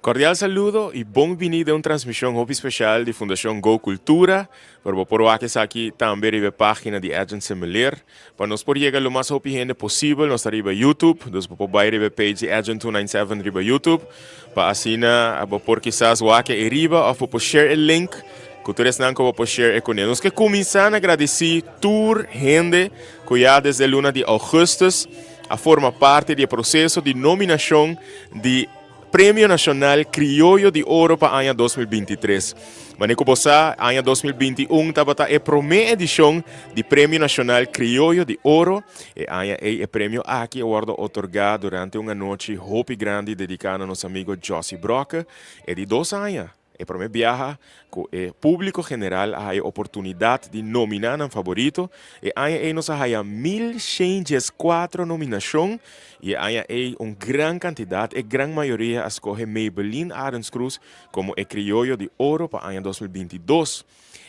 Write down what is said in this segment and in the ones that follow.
Cordial saludo y bon bini den un transmision hopi special di Fundacion Go Cultura, pero bo por wak esaki tambe riba e pagina di Edjean Semeleer. Pa nos por yega lo mas hopi hende posibel nos ta riba YouTube, dus bo por bay riba e page di Edjean 297 riba YouTube pa asina bo por kisas wak e riba of bo por share e link ku tur esnan ku bo por share e kuné. Nos ke kuminsá na gradisí tur hende ku ya desde luna di augustus a forma parti di e proseso di nominashon di Premio Nashonal Krioyo di Oro pa aña 2023. Manera ku bo sa, aña 2021 tabata e promé edishon di Premio Nashonal Krioyo di Oro. E aña ei e premio aki a wòrdu otorgá durante un anochi hopi grandi dediká na nos amigo Jossy Brokke. E di dos aña E prome biaha ku e públiko general a haya oportunidat di nominá nan faborito, e aña ei nos a haya 1114 nominashon i e aña ei un gran kantidat, e gran mayoria a skohe Maybelline Arends Cruz komo e Krioyo di Oro pa aña 2022.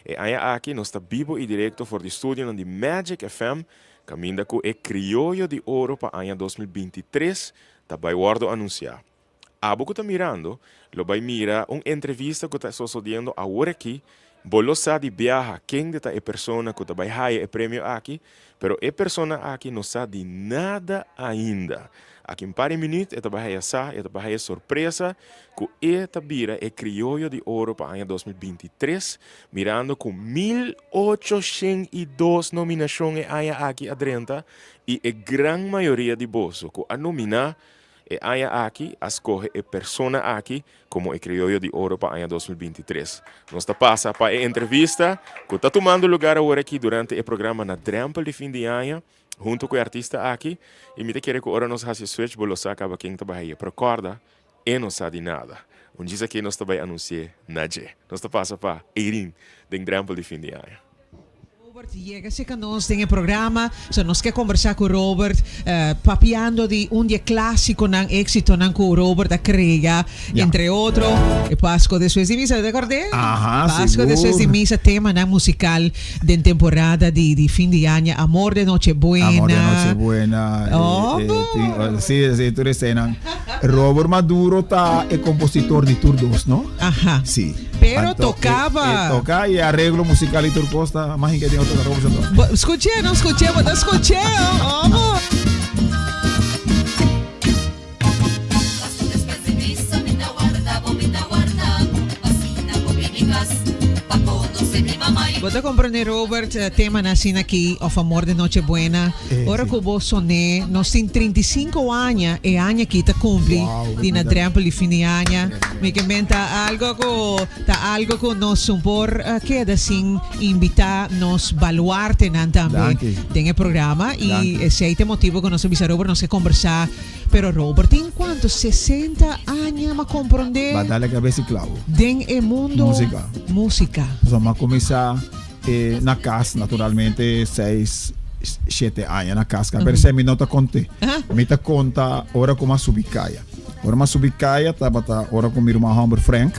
E aña aki nos ta bibo i direkto for di studionan di Magic FM kaminda ku e Krioyo di Oro pa aña 2023 ta bai wòrdu anunsiá. Abo ku ta mirando lo bai mira un entrevista ku ta sosodiendo awor aki. Bo lo sa di biaha kende ta e persona ku ta bai haya e premio aki, pero e persona aki no sa di nada ainda. Aki un par di minüt e ta bai haya sa, e ta bai haya sorpresa ku e ta bira e Krioyo di Oro pa aña 2023, mirando ku 1802 nominashon e aña aki a drenta i e gran mayoria di boso ku a nominá E aña aki a skohe e persona aki komo e Krioyo di Oro pa aña 2023. Nos ta pasa pa e entrevista ku ta tumando lugar awor aki durante e programa Na Drempel di Fin di Aña hunto ku e artista aki i mi ta kere ku ora nos hasi e switch bo lo sa kaba ken ta bai haye. Pero kòrda, e no sa di nada. Un djis aki nos ta bai anunsi'é na dje. Nos ta pasa pa Eirin den Drempel di Fin di Aña. Robert yega cerca nos den e programa, so nos ke conversa cu Robert, papiando di un di e clasiconan, exitonan cu Robert a crea, entre otro, e Pasco despues di misa, ta acord'e? Aha, Pasco sigur. despues di misa, temanan musical den temporada di di fin di aña, Amor de Noche Buena. Amor de Noche Buena, Oh, tin, si, si, tur eseinan. Robert Maduro ta e compositor di tur dos, no? Aha. Si. Pero Anto, tocaba. E, e toca y arreglo musical y tur cos ta mas que tin otro Robert Santo. Bo, escuché, no escuché, bo ta escuché, oh, oh. Bo ta comprende Robert, eh, tema na asina aki of Amor de Noche Buena. Eh, Ora sí. ku bo soné, nos tin 35 aña, e aña aki ta cumpli Wow, di na mira. drempel di fin di aña. Mi ke men ta algo ku ta algo ku nos no por eh, keda sin invita nos baluartenan tambe Danki. den e programa. I Danki. esei ta e motibo ku nos a bisa Robert nos ke kombersá. Pero Robert tin kuantu? 60 aña m'a komprondé Ba dale kabes i klabo. den e mundo Músika. músika. So m'a kuminsá eh, na kas naturalmente seis, shete aña na kas. Pero esei mi no ta kont'é. Mi ta konta ora ku m'a subi kaya. Ora m'a subi kaya tabata ora ku mi ruman hòmber Frank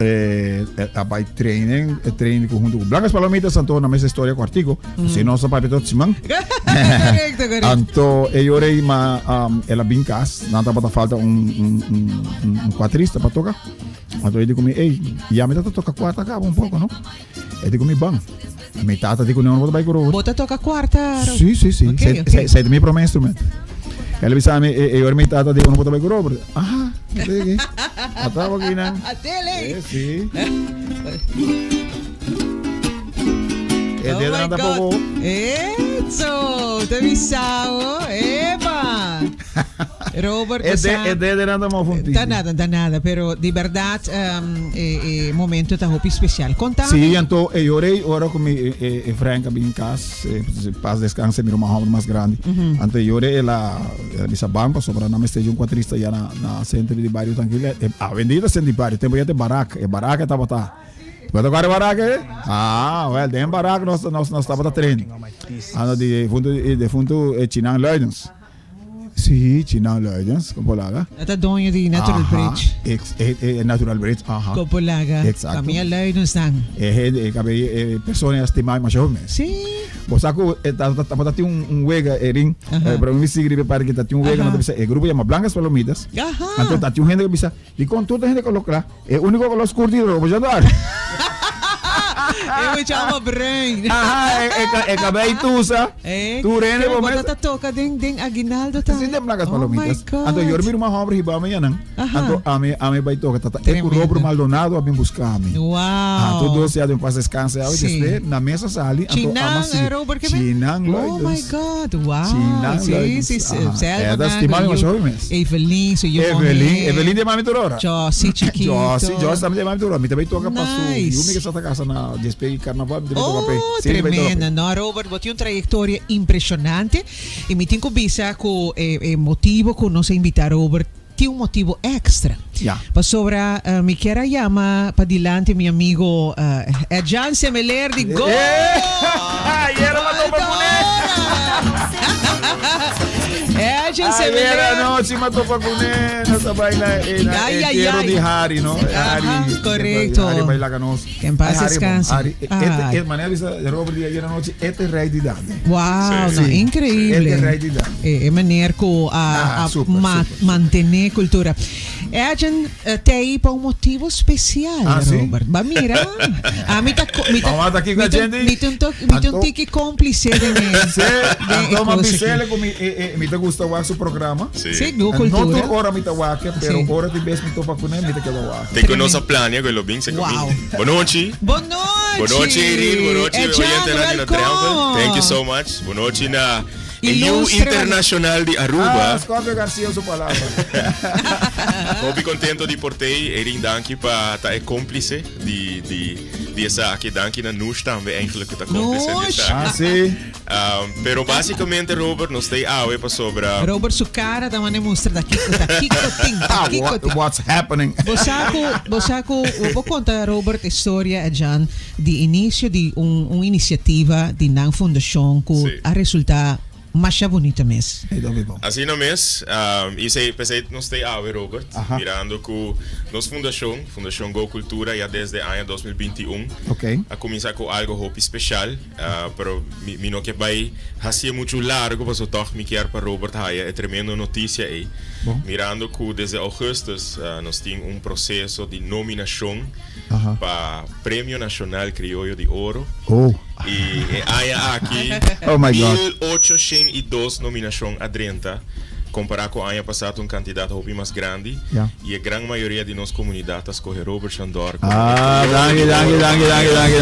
eh, a bai training, e training ku huntu ku Blancas Palomitas, anto na mes historia kòrtiku, si nos ta papia tot siman. Correcto, correcto. Anto e ora ei ma um, el a bin kas, nan tabata falta un, un, un, un, un kuatrista pa toka. Anto e di ku mi, ei, ya mi ta toka kuarta kaba un poko, no? E di ku mi ban. Mi tata di ku no, no bo ta bai ku Robert. Bo ta toka kuarta? Sí, sí, sí. Ok, Sei, ok. sei, sei ta mi prome instrumento. El a bisa mi, e, e ora mi tata di ku no bo ta bai ku Robert. Aha, sí. Atabo aki nan. Atele. Eh, sí. E Oh dedo my nan ta God. poko. Eso, te bisao. Epa. Robert, E de, sa- e dede nan ta mo funti. Ta nada, ta nada, pero di berdad um, e, e momento ta hopi special. Contame. Sí, anto e yorei ora ku mi e, e, e Frank a bin kas, e, pas descanse mi ruman homber mas grandi. Anto e yorei el a el a bisa ban pasobra nan mester un cuatrista ya na na centro di bario Tranquila. E awendia ta centro di bario, tempo ya ta e barak, e barak e tabata. Bo ta kòrda e barak e? Ah, wèl, den barak nos nos nos tabata train. Anto di defuntu e defuntu e Chinan Luidens. Sí, China Luidens, Kopolaga. E ta doño di Natural Aha, Bridge. Ex, e, e, Natural Bridge, aha. Kopolaga. Exacto. Famia Luidens dan. E hende, e kabe, e persona a stima masha hopi mes. Sí. Bo sa ku e ta tabata tin un un wega erin, pero mi sigui riba e parti ki ta tin un wega, nan ta bisa e grupo yama Blancas Palomitas. Anto ta tin un hende ku bisa, dikon tur ta hende koló kla, e úniko koló skur tin Robert Jandor. E mucha ama bruin. Aha, e e kabei tusa. Tur hende bo mes. Bo ta toka den den aguinaldo tambe. Si den Blancas Palomitas. Anto yora mi ruman homber hiba mi anan. Anto ami ami bai toka tata e ku Robert Maldonado a bin buska mi. Wow. Anto dos ya den pas descansa ya despues na mesa sali anto ama si. Chinan Oh my God. Wow. Chinan Si si si. Selma nan. Stima mi masha hopi mes. Evelyn su yu Evelyn, Evelyn de mami tur ora. Josie chiquito. Josie, Josie tambe de mami tur ora. Mi ta bai toka pa su yu mi ke sa ta kasa na despues di carnaval mi ta bai toka p'e. Oh, tremendo. No Robert, bo tin un trayectoria impresionante. Y mi tin cu bisa cu e motibo cu nos a invita Robert tin un motibo extra. Ya. Pasobra mi kier a yama padilanti mi amigo Edjean Semeler di Go! Ayera mi a topa cu ne! Edjean Semeler! Ayera anochi mi a topa cu ne. Nos a bay na e entierro di Harry, no? Harry. Corecto. Harry bay laga nos. Que en paz descanse. Harry, Harry, e manera bisa Robert di ayera nochi, e ta e rey di dande. Wow, no, increíble. E ta e rey di dande. E meneer cu a mantene cultura. Edjean te ahi pa un motibo special, Robert. Ba mira, ami ta, mi ta, mi ta un toki, mi ta un tiki complice den e, Sí, anto mi a bisele cu mi, mi ta gusta wak su programa. Sí, Go Cultura. No tur ora mi ta wak, pero ora tin bes mi topa cune, mi ta keda wak. Te cu nos a plania cu e lo bin se Wow. Bon nochi. Bon nochi. Bon nochi Irene, bon nochi Edjean, oyentenan di na welkom. Drempel. Thank you so much. Bon nochi na e yu Ilustre internacional di Aruba. Ah, Scorpio Garcia su palabra. Hopi contento di por tei. Irene, danki pa ta e complice di di di esaki. Danki na Nush tambe eigenlijk cu ta complice di Nush. esaki. Ah, si. Pero basicamente Robert nos ta awe pasobra. Robert su cara ta mane mustra ta kiko ta kiko tin ta kiko tin. What's happening? Bo sa ku bo sa ku bo por konta Robert e storia Edjean di inicio di un un iniciativa di nan fundashon ku a resulta masha bunita mes. Asina mes y esey pesey nos ta awe Robert mirando ku nos fundashon Fundashon Go Cultura ya desde aña 2021 a kuminsa ku algo hopi special. Pero mi no ke bai hacié mucho largo paso toch mi kier pa Robert haya e tremendo noticia ey. Mirando cu desde augustus nos tin un proceso di nominacion pa Premio Nacional Crioyo di Oro. Y e aña aki 1802 nominacion a drenta compara cu aña pasa ta un cantidad hopi mas grandi. Y e gran mayoria di nos comunidad ta scoge Robert Chandor como e Crioyo di Oro pa aña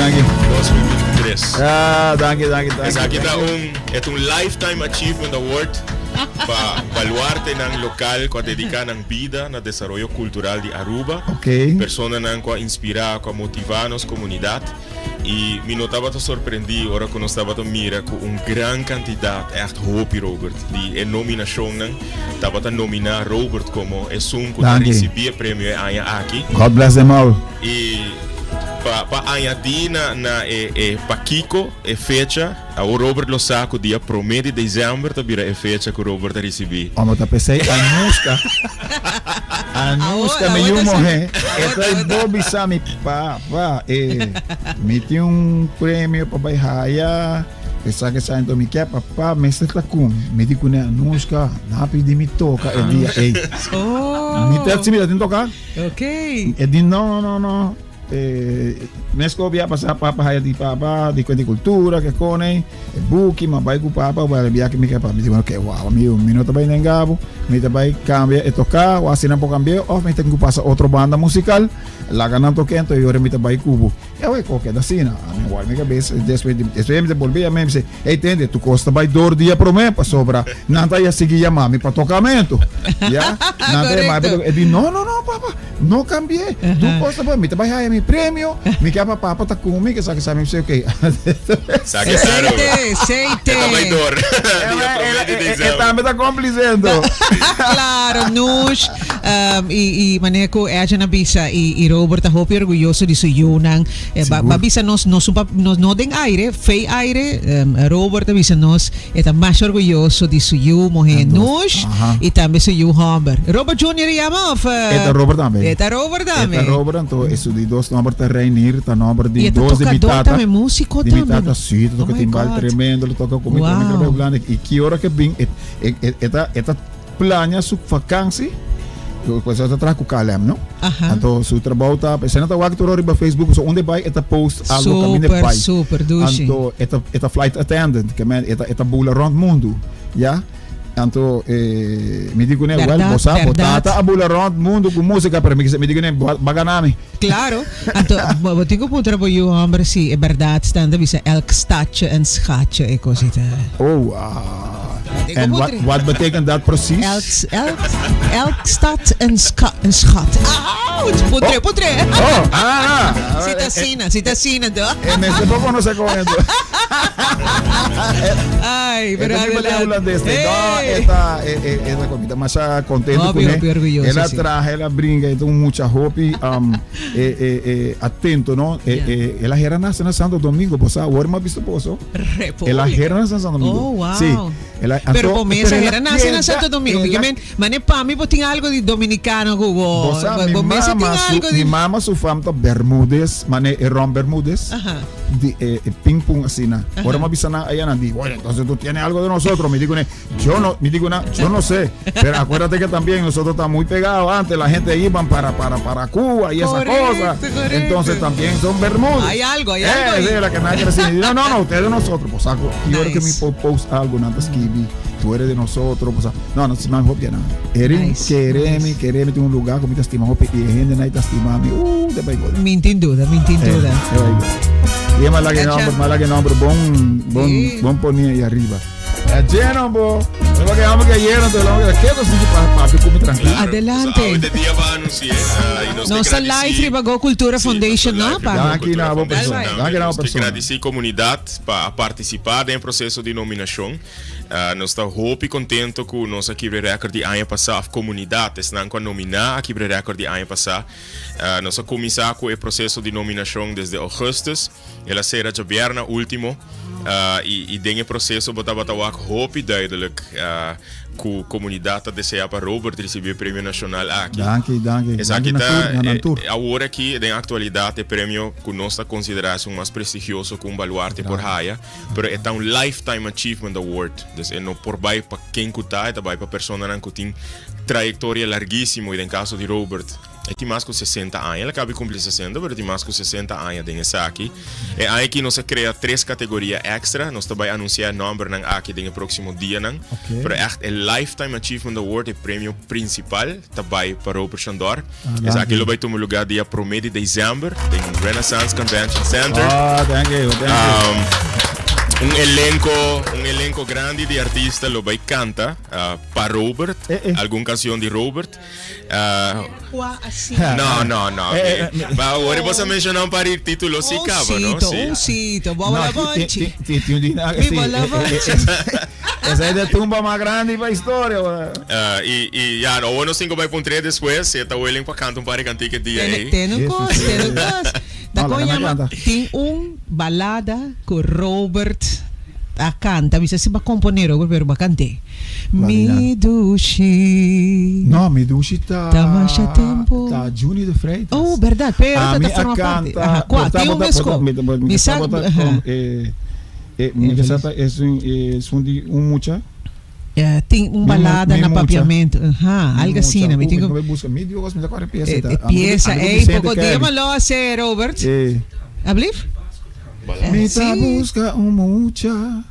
2023. Ah, danki, danki, danki. Esaki ta un, e ta un Lifetime Achievement Award pa baluartenan local cu a dedica nan bida na desaroyo cultural di Aruba. Personanan cu a inspira, cu a motiva nos comunidad. Y mi no tabata sorprendí ora cu nos tabata mira cu un gran cantidad, echt hopi Robert, di e nominacionnan tabata nomina Robert como esun cu ta ricibi e premio e aña aki. God bless them all. Y pa pa añadi na na e e pakico e fecha, awor Robert lo sa cu dia prome di december ta bira e fecha cu Robert a ricibi. Amo ta pesey Anushka. Anushka mi yu mohe e ta e bo bisa mi papa e mi tin un premio pa bai haya esaki esaki enton mi ke papa mester ta ku mi mi di kune Anushka na pidi mi toka e dia ey mi ta si mi ta tin toka e di no no no Mes ko bia pasa papa haya di papa di di cultura ke kone e buki ma bai ku papa bai bia ki mi ke pa mi di bueno ke wow mi mi no ta bai nengabo mi ta bai cambia e toka o asina por cambia of mi ten ku pasa otro banda musical laga nan toke ento yora mi ta bai kubo e oi ko keda asina ami guarda mi cabeza despues despues mi ta bolbe yama mi bisa Ey tende, tu cos ta bay door dia prome pasobra nan ta ya sigui yama mi pa tocamento. Ya, nan ta yama mi pa toca. E di, no, no, no, papa, no cambié. Tu cos ta bay, mi ta bay haya mi premio, mi kier pa papa ta cu mi, kesa, kesa. Mi bisa, ok. Sa ke sa, Robert. Aceite, E ta bay aceite. door dia prome di E december. tambe ta cómplice ento. Claro, Nush. Y y manera cu Edjean a bisa y y Robert ta hopi orguyoso di su yunan. Ba ba bisa nos nos un nos no den aire, fei aire, Robert a bisa nos e ta masha orguyoso di su yu muhe Nush y tambe su yu homber. Robert Junior e yama of? E ta Robert tambe. E ta Robert tambe. E ta Robert anto e su di dos nomber ta Reinier, ta nomber di dos di mi tata. Y e ta tocador tambe, musico tambe. Di mi tata, si, ta toca timbal tremendo, lo toca cu mi tambe. Y ki ora ke bin e e ta e ta Plania su vakansi, pues e ta traha ku KLM, no? Aha. Anto su trabou ta, esei no ta wak tur ora riba Facebook, so unda e bai e ta post algo kaminda e bai. Super, super dushi. Anto e ta e ta flight attendant, ke men e ta e ta bula rònt mundu, ya. Anto e mi di kuné, wèl, bo sa, bo tata a bula rònt mundu ku músika, pero mi mi di kuné, bo a gana mi. Claro. Anto bo tin ku puntra bo yu hòmber si e bèrdat stan ta bisa elk stadje een schatje e kosita. Oh, ah. En wat, wat betekent dat precies? Elk, elk, elk stad een, scha, een schat. Ouch! Puntre, oh. puntre. Oh, ah, ah. Si ta asina, si ta asina, toch? Eh, mensen poco no se comen. Ay, pero adelante. Holandés, hey. No, esta, esta comida más contento con él. Orgulloso, Ela traje, ela brinca, esta un mucha hopi, um, eh, eh, eh, atento, no? Eh, eh, ela era nace na Santo Domingo, pues, ahora me ha visto pozo. República. El a hera na Santo Domingo. Oh, wow. Sí. El a, pero anto, bo mes a pero el hera nace na keda, Santo Domingo. el Porque a- men, mane pa mi bo tin algo di dominicano ku bo. Bo sa, Bo, mi bo mes a tin mama su, algo mi di mama su fam ta Bermúdez, mane e Ron Bermúdez. Ajá. Di, eh, eh, ping pong asina. Ora mi a bisa nan aya nan di, bueno, entonces tú tienes algo de nosotros. Mi digo, yo no, mi digo, na, yo no sé. Pero acuérdate que también nosotros estamos muy pegados. Antes la gente iban para, para, para Cuba y esa Correcto, cosa. correcto. Entonces también son Bermúdez. Hay algo, hay algo ahí. Sí, la que nadie quiere decir. No, no, no, ustedes de nosotros. Pues saco. Y ahora que mi Nice. post algo, nada escribí. Tú eres de nosotros. Pues, no, no, si me hopia nada. Erin, Nice, quereme, nice. quereme, tiene un lugar con mi estima hopi y gente nadie te estima mi. De bij God. Min tin duda, min tin duda. Eh, de bij God. Y mala que nombre, mala que nombre, bon, bon, Sí. bon ponía ahí arriba. E lleno, bo. Lo que amo que lleno, te lo que quedo sin pa papi come tranquilo. Adelante. Awe de dia pa anuncié. Y nos Nos te ta live gradici- riba Go Cultura Sí, Foundation, nos ta no, live pa? riba Go Danki na Cultura bo Foundation persona. tambe. Danki na bo Nos te persona. gradici comunidad pa participa den proceso di nominacion. Nos ta hopi contento cu nos a kibra e record di aña pasa, of comunidad, esnan cu a nomina a kibra e record di aña pasa. Nos a cuminsa cu e proceso di nominacion desde augustus. El a sera djabièrnè último i den e proseso bo tabata wak hopi duidelijk ku komunidat ta deseá pa Robert risibí e premio nashonal aki. Danki, danki. Esaki Danki na ta tur, na nan tur. awor aki den aktualidat e premio ku nos ta konsiderá esun mas prestigioso ku un baluarte por haya, pero e ta un Lifetime Achievement Award, dus e no por bai pa ken ku ta, e ta bai pa personanan ku tin trayektoria largísimo i den kaso di Robert, E tin mas ku sesenta aña. El a kaba di kumpli sesenta, pero e tin mas ku sesenta aña den esaki. E aña aki nos a krea tres kategoria èkstra. Nos ta bai anunsiá e nòmbernan aki den e próksimo dianan. Pero ègt e Lifetime Achievement Award, e premio prinsipal, ta bai pa Robert Chandor. Esaki lo bai tuma lugá dia promé di desèmber den Renaissance Convention Center. Ah, thank you, thank you. Un elenko, un elenko grandi di artista lo bai kanta pa Robert, algun kansion di Robert. Qua asina. No, no, no. Eh, eh, Ma awor bo sa menciona un par di titulo si caba, no? Osito, Si. osito. Bobo la bonchi. Ti un dina Mi bola bonchi. Esa es de tumba más grande pa historia. Y, y ya, no, awor nos tin cu bay pa un tres despues. Si ta willing pa canta un par di cantica e dia Ten, ey. ten un cos, ten un cos. Da No, con laga na llama, canta. tin un balada cu Robert a canta. Mi sa si ba compone Robert, pero ba cant'e. Mi dushi. No, mi dushi ta. Ta masha tempo. Ta Juni de Freitas. Oh, berdad. Pero A ta mi ta forma a parte. canta. Aha, cua? Bota, Tin un bota, mes bota, co. mi, mi, Mi sa sa, bota aha. con, eh, eh, mi Evelis. sa ta es un, eh, es un di un mucha. Eh, tin un Mi mu- balada mi na mucha. papiamento. Aha, Mi algo mucha. asina. Mi Uh, tin mi cu- no busca. Mi Dios, mi ta corre pieza. Eh, ta. eh, Amigo di- pieza. amigo Ey, Vicente poco Kelly. dia malo hace, Robert. Eh. Ablief? Mi ta Sí. busca un mucha.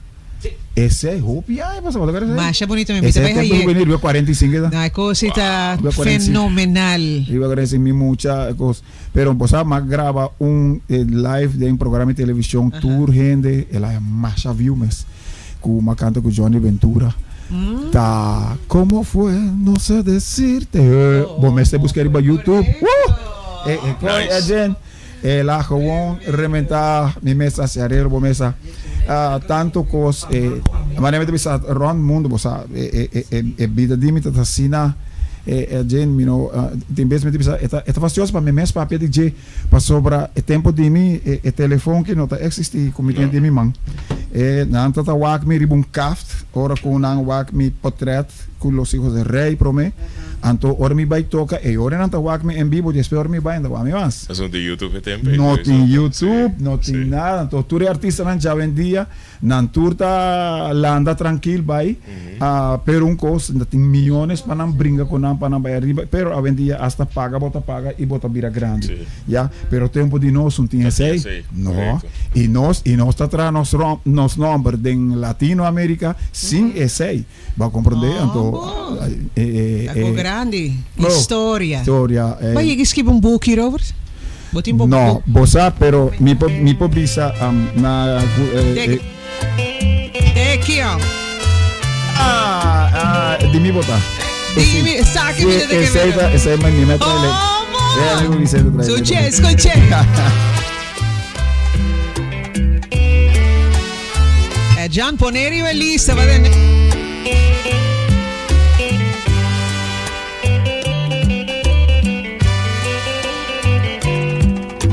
Ese hopi ay pasa, bota cara Masha bonito, me Ese invita tempo ayer. juvenil, riba 45 edad. Una cosita Riba 45. fenomenal. Riba 45 mi mucha cos. Pero pues más graba un eh, live de un programa de televisión tour gente, el hay masha view mes. Ku ma canta con Johnny Ventura. Ta, ¿cómo fue? No sé decirte. Eh, Bo mes te busca riba YouTube. Uh! Eh, eh, Nice. eh, Jen. El a gewoon rementá mi mes a hasi arreglo bo mes a tanto kos e manera mi ta bisa rònt mundu bo sa e e e bida di mi ta asina. E dje mi no tin bes mi ta bisa e ta e ta fastioso pa mi mes papia di dje pasobra e tempo di mi e telefon ki no ta existi ku mi tin den mi man. E nan ta ta wak mi riba un kaft ora ku nan wak mi potret ku Los Hijos del Rey prome anto ora mi bai toka e ora nan ta wak mi en bibo despues ora mi bai nan ta wak mi mas. Pasobra no tin YouTube e tempo ei. No tin YouTube no tin nada anto tur e artistanan djawendia Nan tur ta landa trankil bai, pero un kos, ta tin miyones pa nan bringa ku nan pa nan bai ariba, pero awendia hasta paga bo ta paga i bo ta bira grandi, ya. Pero tempu di nos no tin esei, no. I nos, i nos ta traha nos nos nomber den Latino America sin esei. Bo a comprende? Anto, e, e, e. grandi. Historia. Historia. Bo yega skibi un buki, Robert? Bo tin bo No, bo sa, pero mi por, mi por bisa um, na... Eh, eh, de kio. Ah, ah, di mi bota. Di mi, sa que mi de que Esei ta, esei mi me trae. Oh, mi Escuche, escuche. Jan pone riba e lista pa den.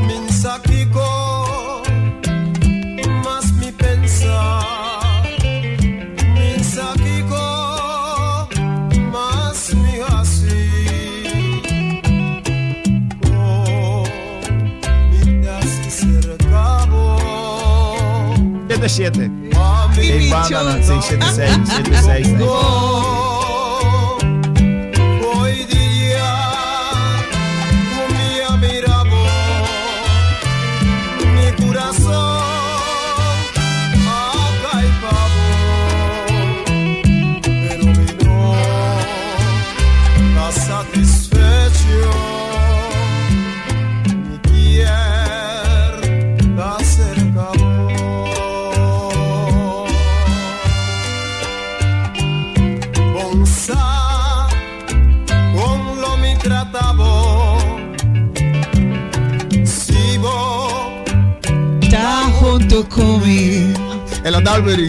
Min sa kiko mas mi pensa Min sa kiko mas mi hasi Oh mi ta hasi serka bo. Shete shete. E banda nan si shete seis, shete seis. Ta hunto cu mi. El a dal beri.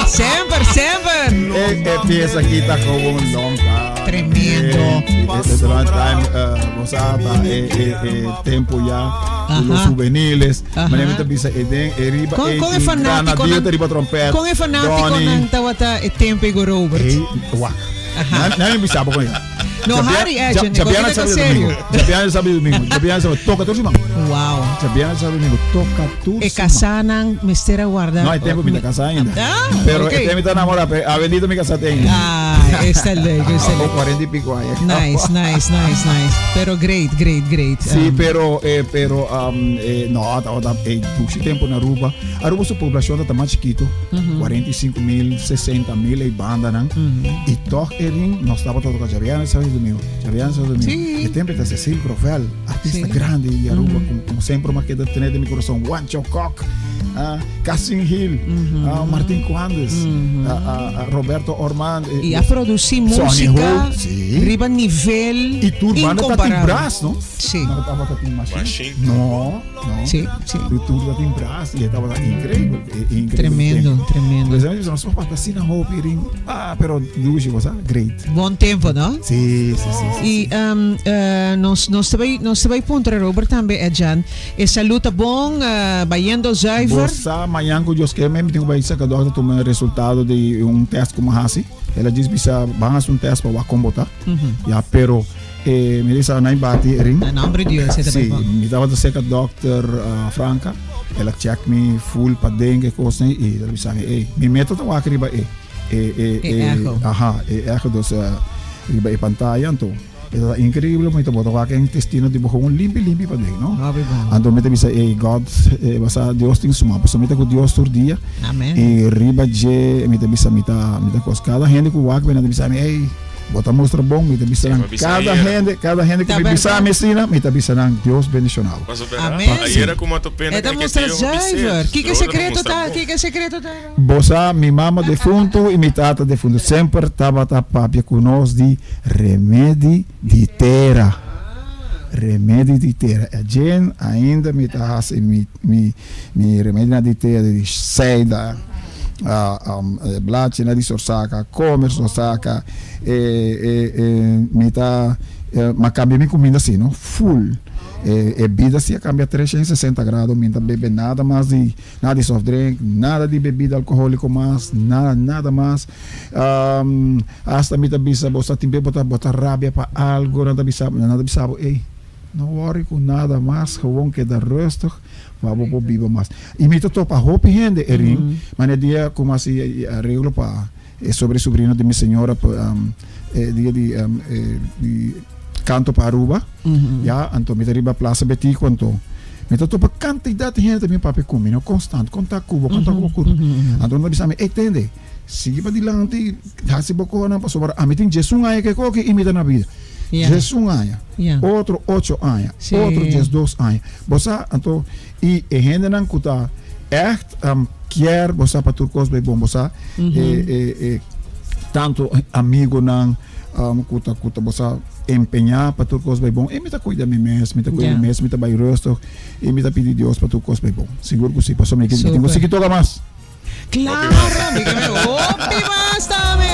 Semper, semper. E, e pieza aki ta gewoon long time. Tremendo. E, e, e long time, uh, bo sa, ta e, e, e tempo ya. Aha. Los juveniles. Aha. Manera mi ta bisa e den e riba Con, e con e fanatico Granadillo ta riba trompet. Con e fanatico Donny. nan tawata e tempo e go Robert. Hey, wak. Aha. Na, na mi bisa bo con No, Harry, eh, Jenny, Djabiana con sabi serio. domingo. Djabiana sabi domingo. Djabiana sabi toca tur siman. Wow. Djabiana sabi domingo toca tur E siman. casanan mester a guarda. No, e tempo mi ta casa ainda. Ah, Pero ok. e tempo mi ta enamora, pero a bendito mi casa tengo. Ah, esta leuk, esta Ah, leuk. 40 y pico años. Nice, nice, nice, nice. Pero great, great, great. Sí, Um, pero, eh, pero um, eh, no, tabata, eh, dushi tempo na Aruba. Aruba su poblacion ta mas chiquito, 45 mil, 60 mil e banda nan. Y toch erin nos tabata toca djabièrnè, sábado y domingo, djabièrnè, sábado y domingo. Sí. E tempo ta Cecil Grovel, artista Sí. grandi di Aruba, como, como sempre m'a keda tene den mi corazon. Juancho Kok, ah, Cassin Hill, ah, Martin Coandes, ah, ah, ah, Roberto Ormand. eh, Y a produci Sonny musica Hope, sí. riba nivel Y tur banda ta tin incomparable. brass, no? Sí. No tabata tin machine. Machine. No, no. Sí, sí. Tur tur tatin brass y e tabata increíble, eh, increíble. Tremendo, tremendo. Pues a mi nos papá asina hopi ring. Ah, pero dushi cosa, great. Bon tempo, no? Sí, sí, sí, sí. Y um, eh, nos, nos ta bay, nos ta bay puntra Robert tambe, Edjan. E salud ta bon, eh, bayendo zuiver. Bo sa mañan ku Dios ke mi tin ku bai saka dokter tuma resultado di un test ku mi hasi. El a djis bisa ban hasi un test pa wak kon bo ta. Ya, pero eh, mi bisa nai bati ring. Na nombre di Dios, e ta Sí, bai bon. mi tabata serka dokter uh, Franca. El a check mi full paden e kosnan i el a bisa mi, ey, mi meta ta wak riba e e e E echo. Aha, e echo dus uh, riba e pantaya anto. E ta increíble mi ta bota wak e intestino di bo gewoon limpi limpi paden, no? Hopi bon. Anto mi ta bisa, ey, God, eh, basa Dios tin su man. Pasobra mi ta ku Dios tur dia. Amen. I riba dje mi ta bisa mi ta mi ta kos. Kada hende ku wak mi nan ta bisa mi, ey, bo ta mustra bon. Mi ta bisa nan, Sí, mi bisa kada ayera. hende, kada hende ku Ta mi bisa berdad. mi asina, mi ta bisa nan, Dios bendiciona bo. Paso bera, Amen. ayera ku mato pena E ta kere ke mustra tio hopi zuiver. sed. Kiko Droga ta secreto mustra ta? bon. Kiko secreto ta? Bo sa, mi mama defuntu i mi tata defuntu semper tabata papia ku nos di remedi di tera. Remedi di tera. E djen ainda mi ta hasi mi, mi, mi remedinan di tera di seida. Blachinan di Sorsaka, come Sorsaka, mi ta m'a cambia mi cuminda si no, full. E bida si a cambia 360 grado, mi no ta bebe nada mas di nada di soft drink, nada di bebida alcoholico mas, nada nada mas. Hasta mi ta bisa bo sa tin be bo ta bo ta rabia pa algo, nan ta bisa nan ta bisa bo ey no worry cu nada mas, gewoon keda rustig. Pa bo por biba mas. I mi ta topa hopi hende erin, ma e dia ku mi hasi areglo pa e sobre sobrino di mi señora e dia di di kanto pa Aruba, ya, anto mi ta riba Plaza Betico anto mi ta topa kantidat di hende ta bin papia ku mi, no konstant, kon ta ku bo, kon ta ku bo kurpa. Anto nan ta bisa mi, ey tende, sigui padilanti, hasi bo konan pasobra ami tin diesun aña ke koki i mi ta na bida. 11 aña, otro ocho aña, otro 12 aña. Bo sa, anto, i e hendenan ku ta ègt kier bo sa pa tur kos bai bon, bo sa, e e e tantu amigonan ku ta ku ta bo sa empeñá pa tur kos bai bon, e mi ta kuida mi mes, mi ta kuida mi mes, mi ta bai rustig i mi ta pidi Dios pa tur kos bai bon. Sigur ku si, pasobra mi tin ku sigui toka mas. Claro, mi ke hopi mas tambe.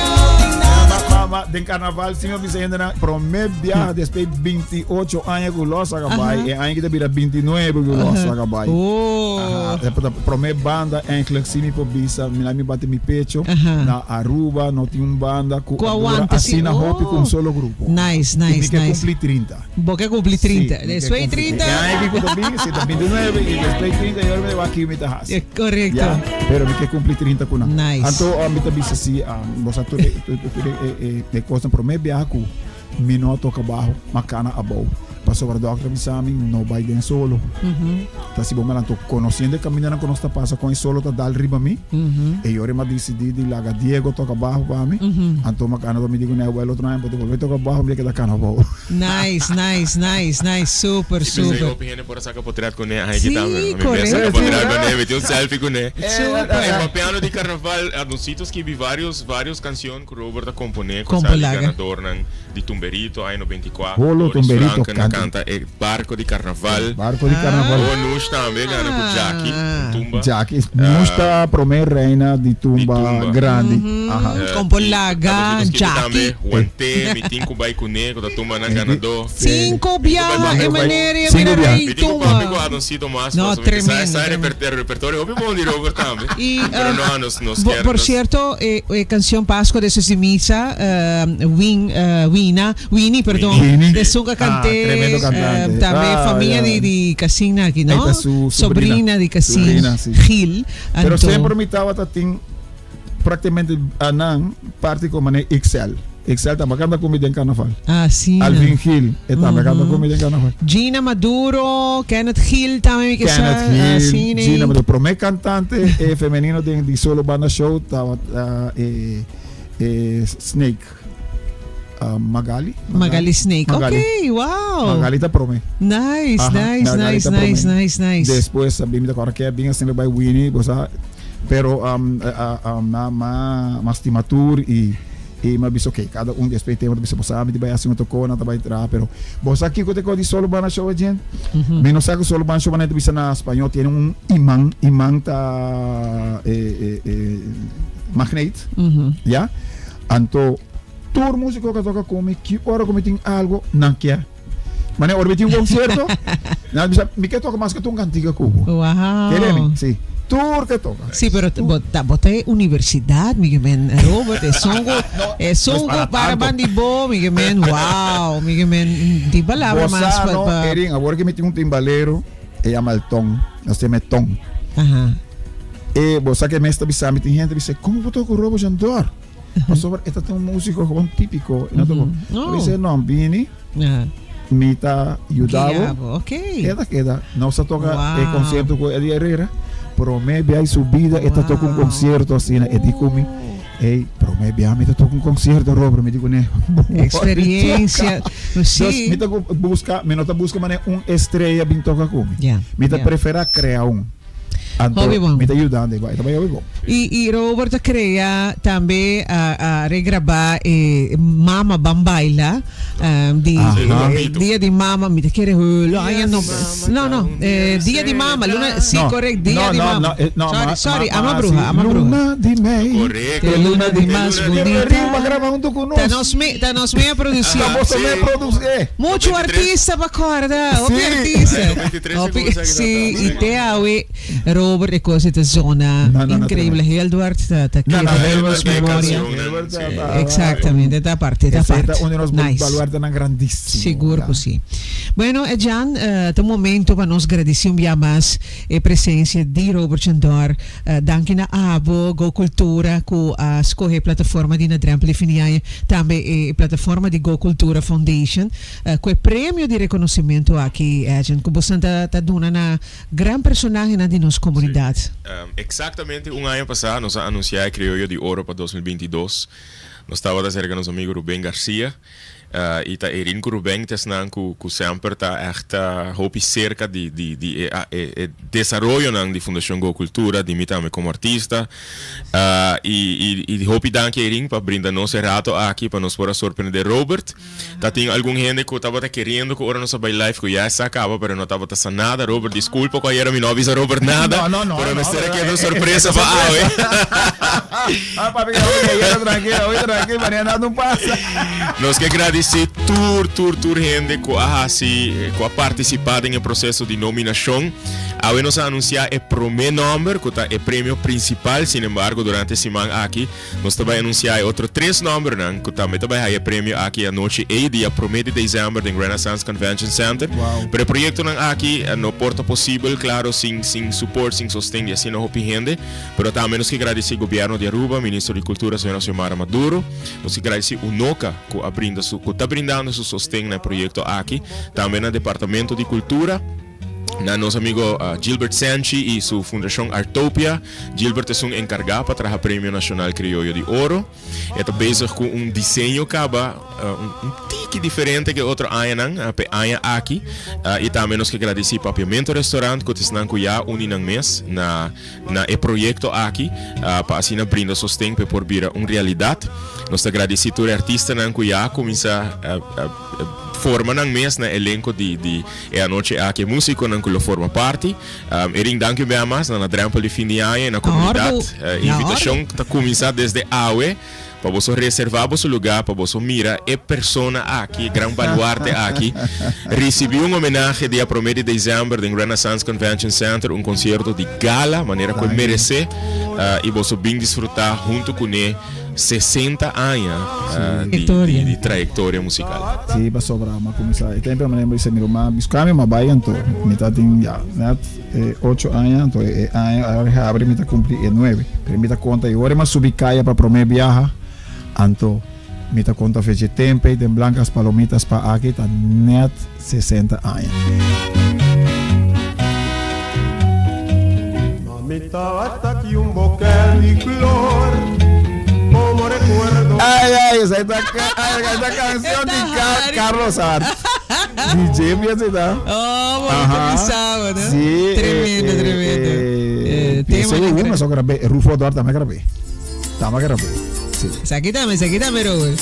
Mama, den carnaval si mi bisa hende na prome biaha despues 28 aña ku los a bai, e aña ki ta bira 29 ku los a bai. Oh. Aha, prome banda eigenlijk si mi por bisa, mi mi bati mi pecho, na Aruba no tin un banda ku dura asina hopi ku un solo grupo. Nice, nice, I mi ke nice. kumpli 30. Bo ke kumpli 30. Despues 30. E aña ki ku ta bin, si ta 29 i despues 30 i ora mi ta wak ki mi ta hasi. Korekto. Ya, pero mi ke kumpli 30 ku nan. Nice. Anto mi ta bisa si, bo sa tur e tur e e kosnan promé biaha ku mi no a toka baho, ma kana abou. Pasobra dòkter a bisa mi no bai den solo. Ta si bo mira anto konosiendo e kamindanan ku nos ta pasa kon e solo ta dal riba mi, e yori mi a disidí di laga Diego toka baho pa mi. Anto mi a kana, mi di kuné, awel otro aña bo ta bolbe toka baho, mi ta keda kana abou. Nice, nice, nice, nice, super, I pensei super. hopi hende por a saka potret kuné ahi Sí, kita mi. Mi mes correcto. saka potret kuné, mi tin un selfie kuné. Super. E papiando di carnaval, Adoncito a skibi varios, varios cancion ku Robert a komponé ku Kompo sa di laga. ganadornan di Tumberito aña 94. Holo Doris Tumberito Franken a kanta. kanta e Barco di Carnaval. Barco di Carnaval. Oh, Nush tambe gana ku Jackie, un tumba. Jackie, Nush ta promé reina di tumba, Di tumba. grandi. Aha. Kompo I laga, Adoncito skibi Jackie. tambe Juan mi tin ku bai kuné ku ta tumba nan ganadó. Cinco biaha e manera e Cinco bira biaha. rey Mi tin ku papia ku tumba. Adoncito mas No, pasobra mi tremendo, sa tremendo. e repertorio hopi bon di Robert tambe. I, Pero no, nos nos bo- kier por nos cierto, e, e canción Pascua de sus misa, Win, Wina, Winnie, perdón, Winnie. de Sunga Ah, Canté, tremendo cantante. tambe Ah, familia ya. di, di Cassin aki, no? Ahí ta su sobrina. Sobrina di Cassin, Sobrina, sí. Gil. Pero Anto, semper mi tabata tin Prácticamente a nan parti como ne Ixel. Ixel tambe canta cu mi den carnaval. Asina. Alvin Gil e tambe canta cu mi den carnaval. Gina Maduro, Kenneth Gil tambe mi ke sa. Kenneth Gil, Asina. Gina Maduro. Prome cantante e femenino den di Solo Banda Show tabata e e Snake. Magali. Magali Snake. Magali. Ok, wow. Magali ta prome. Nice, Aha, nice, Magali nice, ta prome. nice, nice, nice. Despues a bin mi ta kòrda Kevin asina bai Winnie, bo sa, pero um, uh, um, na ma ma stima tur i i mi a bisa ok, kada un despues tempo ta bisa bo sa mi ta bai hasi un otro kos, nan ta bai traha, pero bo sa kiko ta e kos di Solo Banda Show ajen? Mi no sa ku Solo Banda Show manera ta bisa na spañó tiene un iman, iman ta e e e magneet, ya? Anto tur musico ka toca cu mi, ki ora cu mi tin algo, nan kier. Mane ora mi tin un concierto, nan bisa, mi ke toca mas ke tur un cantica cu bo. Wow. Kere mi? Si. Tur ke toca. Si, pero bo ta, bo ta e universidad, mi ke men, Robert, e songo, e songo para para tanto. bandi bo, mi ke men, wow, mi ke men, di palabra Bo mas sa pa, no, pa. Erin, awor ke mi tin un timbalero, e yama el Ton, nos ta yama e Ton. Aha. E bo sa ke mes ta bisa mi, tin hende ta bisa, como bo toca cu Robo Jandor? Pasobra e ta un músiko gewoon típiko. E no ta bo. Oh. Dice, no, bini, mi ta yuda bo. Ok. Keda, keda. Nos a toka Wow. e concierto ku Eddie Herrera. Promé bia su vida e ta toka un Wow. concierto asina. E di ku mi, hey, promé bia mi ta toka un concierto, Robert. Mi di ku ne, Experiencia. Dus Sí. mi ta buska, mi no ta buska manera un estrella bin toka ku mi. Yeah, Mi ta yeah. prefera krea un. Anto Hopi bon. mi ta yudando igual, e ta bai hopi bon. I i Robert a krea tambe a a regrabá e Mama Ban Baila di Aha. Dia di Mama, mi ta kere hulo aña no no no Dia di Mama luna si No, korek Dia no, di no, Mama no, eh, no, sorry ma, sorry ma, ama ma, bruha si, ama bruha Luna di mei, Correcto. Te luna di mas Riba bunita graba hunto ku ta nos. nos me ta nos me a produsí Ta boso Sí. me produsí. Mucho 93. artista pa corda, hopi Sí. artista. 93 Hopi, segundos aquí sí, ta, y ta. te awe Robert e cosa ta zona No, no, no, increíble. Hilduart ta ta No, no, keda den Hilduart nos ta memoria. Hilduart ta- Sí. ta- Exactamente, ta aparte, ta Ese aparte. ta un di nos Nice. baluartenan grandísimo. Sigur ja. ku sí. Bueno, eh, Jan, eh, ta un momento pa nos gradisí un bia mas e presencia di Robert Chandor. Eh, danki na abo, Go Cultura, ku a skohe e plataforma di Na Drempel di Fin di Aña, tambe e plataforma di Go Cultura Foundation, eh, ku e premio di reconocimento aki, Edjean, ku bosan ta ta duna na gran personahenan di nos comunidad. Sí. Exactamente un aña pasá nos a anunciá e Criollo di Oro pa 2022. Nos tabata cerca nos amigo Ruben Garcia. I ta Erin ku Ruben ta esnan ku ku semper ta ègt hopi serka di di di e e e desaroyonan di Fundashon Go Kultura, di mi tambe komo artista. I i i hopi danki Erin pa brinda nos e rato aki pa nos por a sorprendé Robert. Ta tin algun hende ku tabata keriendo ku ora nos a bai live ku ya e sa kaba pero no tabata sa nada. Robert diskulpa ku ayera mi no a bisa Robert nada, No, no, no, pero no, mester a pero keda un sorpresa pa awe. Ah, papi, que hoy que tranquilo, hoy tranquilo, mañana no pasa. Nos ke gradisí tur, tur, tur hende ku a hasi, ku a partisipá den e proseso di nominashon. Awe nos a anunsiá e promé nòmber ku ta e premio prinsipal, sin embargo durante e siman aki nos ta bai anunsiá e otro tres nòmbernan ku tambe ta bai haya e premio aki anochi ei dia promé di desèmber den Renaissance Convention Center. Wow. Pero e proyektonan aki no por ta posibel, klaro, sin sin suport, sin sosten di asina hopi hende. Pero tambe nos ke gradisí Gobierno di Aruba, Ministro di Cultura señora Xiomara Maduro. Nos ke gradisí UNOCA ku a brinda su ku ta brindando su sosten na e proyekto aki. Tambe na Departamento di Cultura, na nos amigo Gilbert Senchi i su Fundashon Artopia. Gilbert esun enkargá pa traha Premio Nacional Criollo di Oro. E ta bezig ku un diseño kaba un tiki diferente ku e otro añanan pa e aña aki. I tambe nos ke gradisí Papiamento Restaurant ku ta esnan ku ya uni nan mes na na e proyekto aki pa asina brinda sosten pa e por bira un realidat. Nos ta gradisí tur e artistanan ku ya a kuminsá forma nan mes na elenko di di e anochi aki, e musikonan ku lo forma parti. Erin danki un bia mas na na drempel di fin di aña i na komunidat. Invitashon ta kuminsá desde awe pa boso reservá boso lugá pa boso mira e persona aki, e gran baluarte aki, risibí un homenahe dia promé di desèmber den Renaissance Convention Center, un konsierto di gala manera ku e meresé i boso bin disfrutá huntu kuné 60 aña di trayektoria musikal. Sí, pasobra mi a kuminsá e tempu mi a bisa mi ruman buska mi, mi a bai anto mi ta tin ya net e ocho aña, anto e aña awor habri mi ta kumpli e nuebe, pero mi ta konta e ora mi a subi kaya pa promé biaha, anto mi ta konta fecha e tempu ei den Blancas Palomitas pa aki ta net 60 aña. Ay, ay, esa esta, ay, esta canción de Car Carlos Art. DJ piensa ta. Oh, bonito pisado, ¿no? Sí. Tremendo, eh, tremendo. Eh, Eh, tema tema uno, eso grabé. Rufo Duarte también grabé. También grabé. Sí. Aquí también, aquí también, Robert.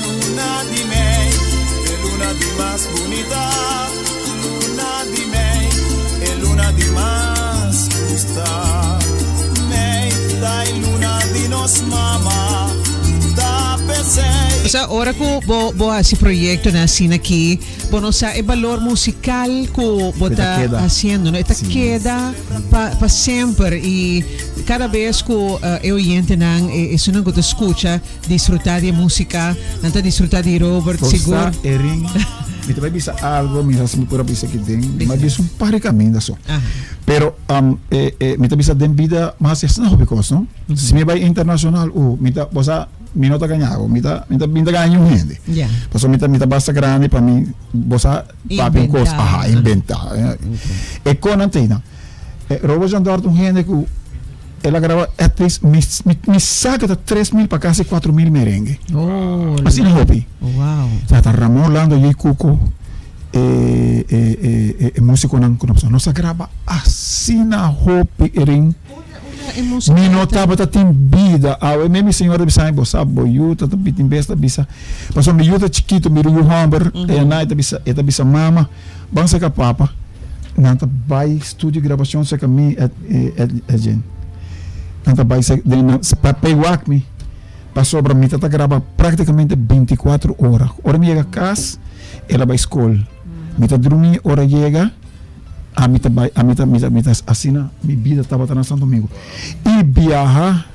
Luna di mei, e luna di mas bunita. Luna di mei, e luna di mas gusta. Mei, ta e luna di nos mama. Ta pesey. Osea, ora ku bo bo hasi proyektonan asina aki, bo no sa e balor musikal ku bo E ta ta keda. hasiendo, no? E ta Sí. keda pa pa semper i kada bes ku e oyentenan, e esunnan ku ta skucha, disfrutá di e músika, nan ta disfrutá di Robert, Bo sigur. sa, Erin, mi ta bai bisa algo, mi sa si mi por a bisa aki den, mi a bisa un par di kaminda so. Aha. Pero e e mi ta bisa den bida mi hasi asina hopi kos, no? Si mi bai internashonal, uh, mi ta, bo sa, mi no ta gaña bo, mi ta mi ta mi ta gaña niun hende. Ya. Pasobra mi ta mi ta basta grandi pa mi, bo sa, papia un kos, Inventá. aha, inventá. E konan ta einan. Robert Jean Dort un hende ku. El a graba at least mi mi sa ke ta 3000 pa kasi 4000 merengue. Oh, Asina hopi. Wow. Ta ta Ramon Orlando Jay Cuco e e e e musiconan ku nos nos a graba asina hopi erin. Mi no tabata tin bida awe mi mi señora ta bisa mi bo sa bo yu ta ta tin bes ta bisa pasobra mi yu ta chikito mi yu homber e anai ta bisa e ta bisa mama Ban seka papa, nan ta bai studio grabacion seka mi Edjean. Nan ta bai den nan p'e wak mi pasobra mi ta ta graba practicamente binticuatro ora. Ora mi yega cas el a bai scol. Mi ta drumi ora yega ami ta bai ami ta mi ta mi ta asina mi bida tabata na Santo Domingo. Y biaha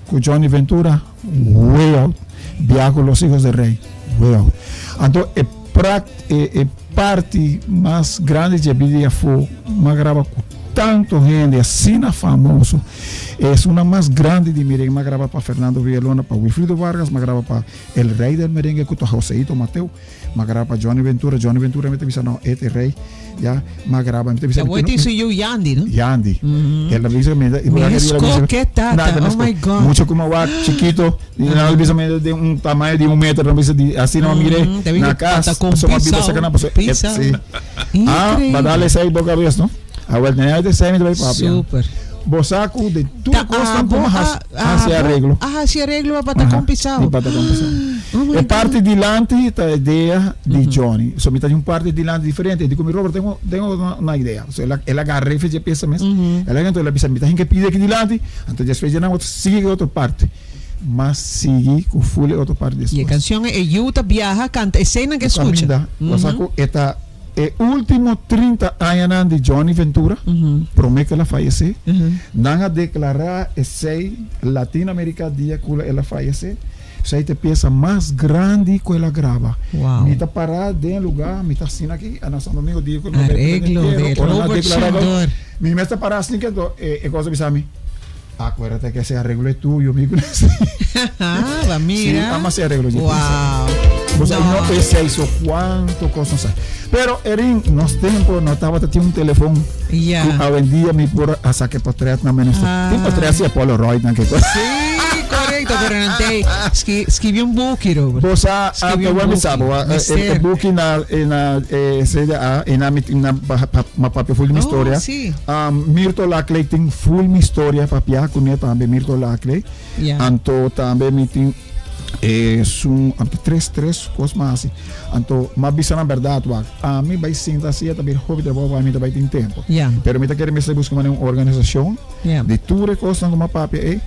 cu Johnny Ventura way out, biaha cu Los Hijos del Rey way out. Anto e Pract e e parti mas grandi dje bida di afó m'a graba ku tanto hende asina famoso. Esunnan mas grandi di merengue m'a graba pa Fernando Villalona, pa Wilfrido Vargas, m'a graba pa El Rey del Merengue ku ta Joseito Mateo, m'a graba pa Johnny Ventura, Johnny Ventura mi ta bisa no e ta e rey ya, m'a graba mi ta bisa Awor tin su yu Yandy no? Yandy. El a bisa mi ta Mi escoge tata, oh my God. Mucha ku m'a wak chikito. Di nan bisa mi den un tamaño di un metro, nan bisa di asina nan mire na cas, pasobra mi biba cerca nan, pasobra e si. Ah, ba dale esey bo cabes no. Awel na e esey mi ta bay papia. Super. Bo sa cu di tur cosnan cu mi haci areglo. A haci areglo pa patacon pisao. Di patacon pisao. E parti dilanti ta idea di Johnny. So mi ta di un parti dilanti diferente. Di cu mi Robert tengo tengo una idea. So el a agarra e fecha e pieza mes. El a el a bisa mi ta hinca e pida aki dilanti, anto despues dje nan bo ta sigui e otro parti. Mas sigui ku ful e otro parti despues. I e kanshon e yu ta biaha kanta eseinan ke skucha. Kaminda, bo sa ku e ta e ultimo 30 añanan di Johnny Ventura, prome ku el a fayesé, nan a deklará esei Latino Amerika dia ku el a fayesé, esei ta e piesa mas grandi ku el a graba. Mi ta pará den e lugá, mi ta asina aki na Santo Domingo dia ku el a bai Areglo de Robert Shandor. Mi mes ta pará asina ki anto e kos a bisa mi. Acuérdate que ese arreglo es tuyo, mi Ah, va mira. Sí, ama ese arreglo. Wow. Vos no. no ese hizo cuánto cosas. Pero Erin, nos tiempo no estaba te un teléfono. Ya. Yeah. Hoy en día mi por a saque portrait na menos. Ah. Tin portrait así a Polaroid na que cosa. Sí, correcto, pero no te escribió un buki, Robert. Vos a Escribió te un voy a buki. sabo, e Mester. buki na na CDA e na mi na ma papia full mi Oh, historia. sí. Mirto Laclay tin full mi historia papia kuné tambe Mirto Laclay. Ya. Anto tambe mi tin esun anto tres tres kos mas hasi. Anto m'a bisa nan bèrdat wak ami bai sinta asi e ta bir hopi trabou pa mi ta bai tin tempu. Ya. Pero mi ta kere mester buska manera un organisashon Ya. di tur e kosnan ku m'a papia ei.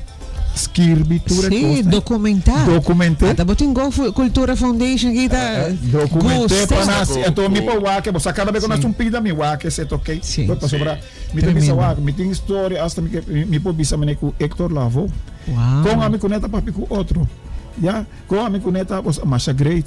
Skirbi tur e Sí, kosnan. documentá. Documenté. Ata bo tin Go Cultura Foundation ki ta Documenté gusta. pa nasi. Anto mi por wak, bo sa kada bes ku nasi un pida mi wak esei ta ok. Sí. Bo pasobra mi ta bisa wak, mi tin historia asta mi ke mi por bisa mane ku Hector Lavoe. Wow. Kon ami ku ne ta papia ku otro. Ya, kon ami ku ne ta masha great.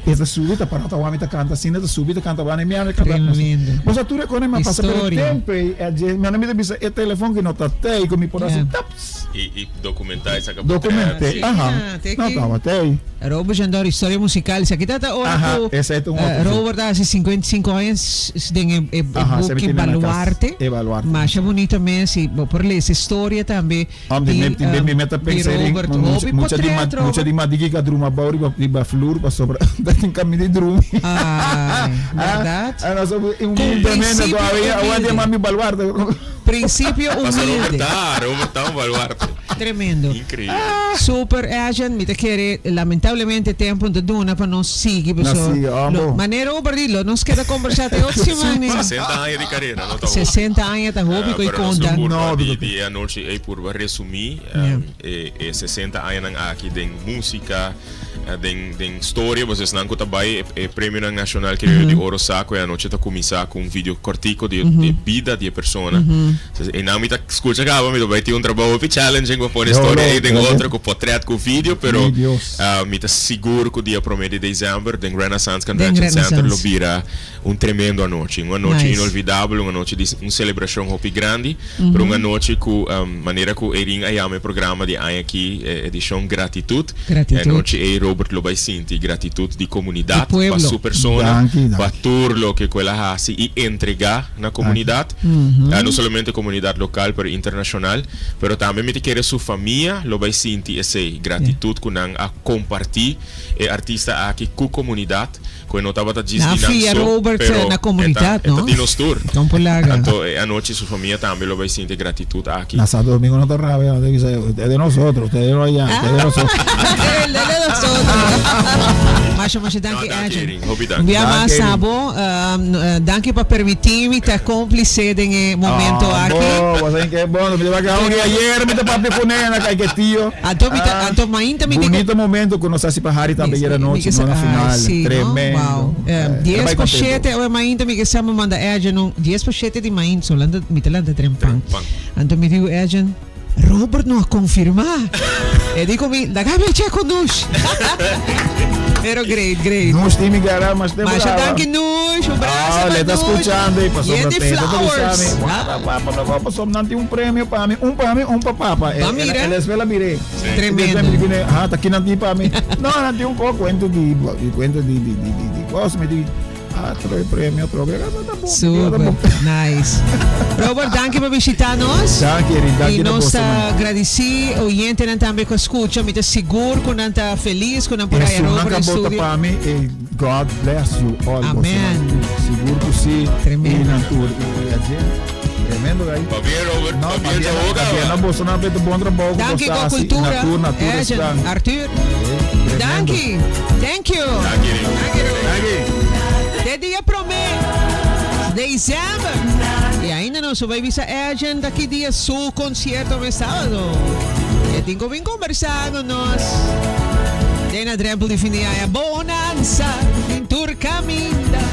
E ta subi ta para ta wami ta canta asina ta subi ta canta wani mi a canta. Tremendo. Bo sa tur e kone mi a pasa pero Historia. tempo ei e dje mi a mi ta bisa e telefon ki no ta tei ku mi por hasi Yeah. taps. I i documentá esaki por Documenté, sí. aha. Ah, te No ki. tabata ei. Robert Jandor, historia musical. Esaki ta ta ora Aha, ku esei ta un eh, otro, sí. Robert a hasi 55 aña s- s- den e, e, e Aha, se mi buki tene na kas. Baluarte. E Baluarte. Masha bonito mes i bo por lesa historia tambe. Om di mi di mi meta di pensa rin Robert Hopi mucha di potret, mucha di Robert. madigi ka druma bou riba riba flur pasobra ta tin kaminda di drumi. Ai, berdad? Ah, nos Ku humildemente prinsipio todavia awor humilde. mami baluarte. Prinsipio Pasa Robert humilde. ta, Robert ta un baluarte. Tremendo. Increíble. Super Agent, mi ta kere lamentablemente tempo no ta duna pa nos sigui Nos paso sigui, lo amo. manera Robert di lo nos keda kombersá te otro siman. 60 aña di carera, no ta hopi. 60 aña ta hopi ku e Pero nos konta. lo purba No, di, digo- di e anochi ei purba resumí Ja. e, e 60 añanan aki den músika, den, den storia, pues esnan ku ta bai e, e premionan nashonal Criollo di Oro sa ku e anochi ta kuminsá ku un video kòrtiko di, di bida di e persona. Entonces, einan mi ta skucha kaba, mi ta bai tin un trabou hopi challenging pa pone No, storia no, ei den gracias. otro ku potrèt ku video, pero Mi Dios. mi ta sigur ku dia promé di desèmber den Renaissance Den Convention Center lo Renaissance. bira Un tremendo anochi, un anochi Nice. inolvidabel, un anochi di un celebracion hopi grandi, pero un anochi cu manera cu Erin a yama e programa di aña aki, e edicion Gratitud. Gratitud. E anochi ey Robert. Robert lo bai sinti gratitud di comunidad pa su persona, pa tur loke cu el a haci y entrega na comunidad, no solamente comunidad local pero internacional, pero tambe mi ta kere su famia lo bai sinti esey, gratitud cu nan a comparti e artista aki cu comunidad. Cu e no tabata djis di nan so, pero e ta di nos tur. Anto e anochi su famia tambe lo bay sinti e gratitud aki. Na Santo Domingo no ta rabia, no ta bisa, usted es de nosotros, usted es de allá, usted es de nosotros. El es de nosotros. Masha, masha danki, Edjean. Hopi danki. Un bia mas na bo, danki pa permiti mi ta complice den e momento aki. Ah, bo, bo sa ke bon, mi ta keda un dia ayer mi ta papia cune na Caiquetio. Anto mi ta, anto mainta mi di. Bunito momento cu nos a haci pa Harry tambe ayer anochi, no na final. Tremendo. Wow. 6:50 awe mainta mi ke sa mi manda Edjean un 6:50 di mainta so lanta mi ta lanta trempan. Anto mi diu Edjean Robert no a confirma. E di cu mi laga mi check cu Nush. Pero great, great. Nush tin mi gara mas tempo. Masha danki Nush. Un brasa pa Nush. Le ta scuchando y pasobra Yen di te ta flowers. bisa mi. Wapa papa no go pasobra nan tin un premio pa mi, un pa mi, un pa papa. Ba mira. El despues la miré. Tremendo. Despues mi di cune, ah, ta kinan tin pa mi? No, nan tin un poco cuento di, cuento di, di, di, di, di cos. Mi di, ah, trobe premio, trobe. Ah, ta bon, Super, ta bon. nice. Robert, danki pa bishita nos. Danki, Erin, danki Y na nos boso, ta man. gradici oyentenan tambe cu a scucha. Mi ta sigur cu nan ta feliz cu nan por haya Esun nan Robert ka den bota studio. pa mi, e God bless you all. Boso Amen. nan tur. Sigur cu si. Tremendo. Y nan tur. Y ayer. Tremendo gai. Pabien Robert, No, pabien pabien, Jaboca. pabien na boso nan pete bon trabou ku Danki boso Go hasi. Cultura. Natur, natur Edjean, esnan. Arthur. Tremendo. Danki. Thank you. Danki, Rick. Danki, Robert. Danki. Te dia prome december. Y ainda nos lo bay bisa Edjean ta ki dia su concierto mes sábado. E tin cu bin conversa cu nos. Den a drempel di fin di aña. Bonanza den tur caminda.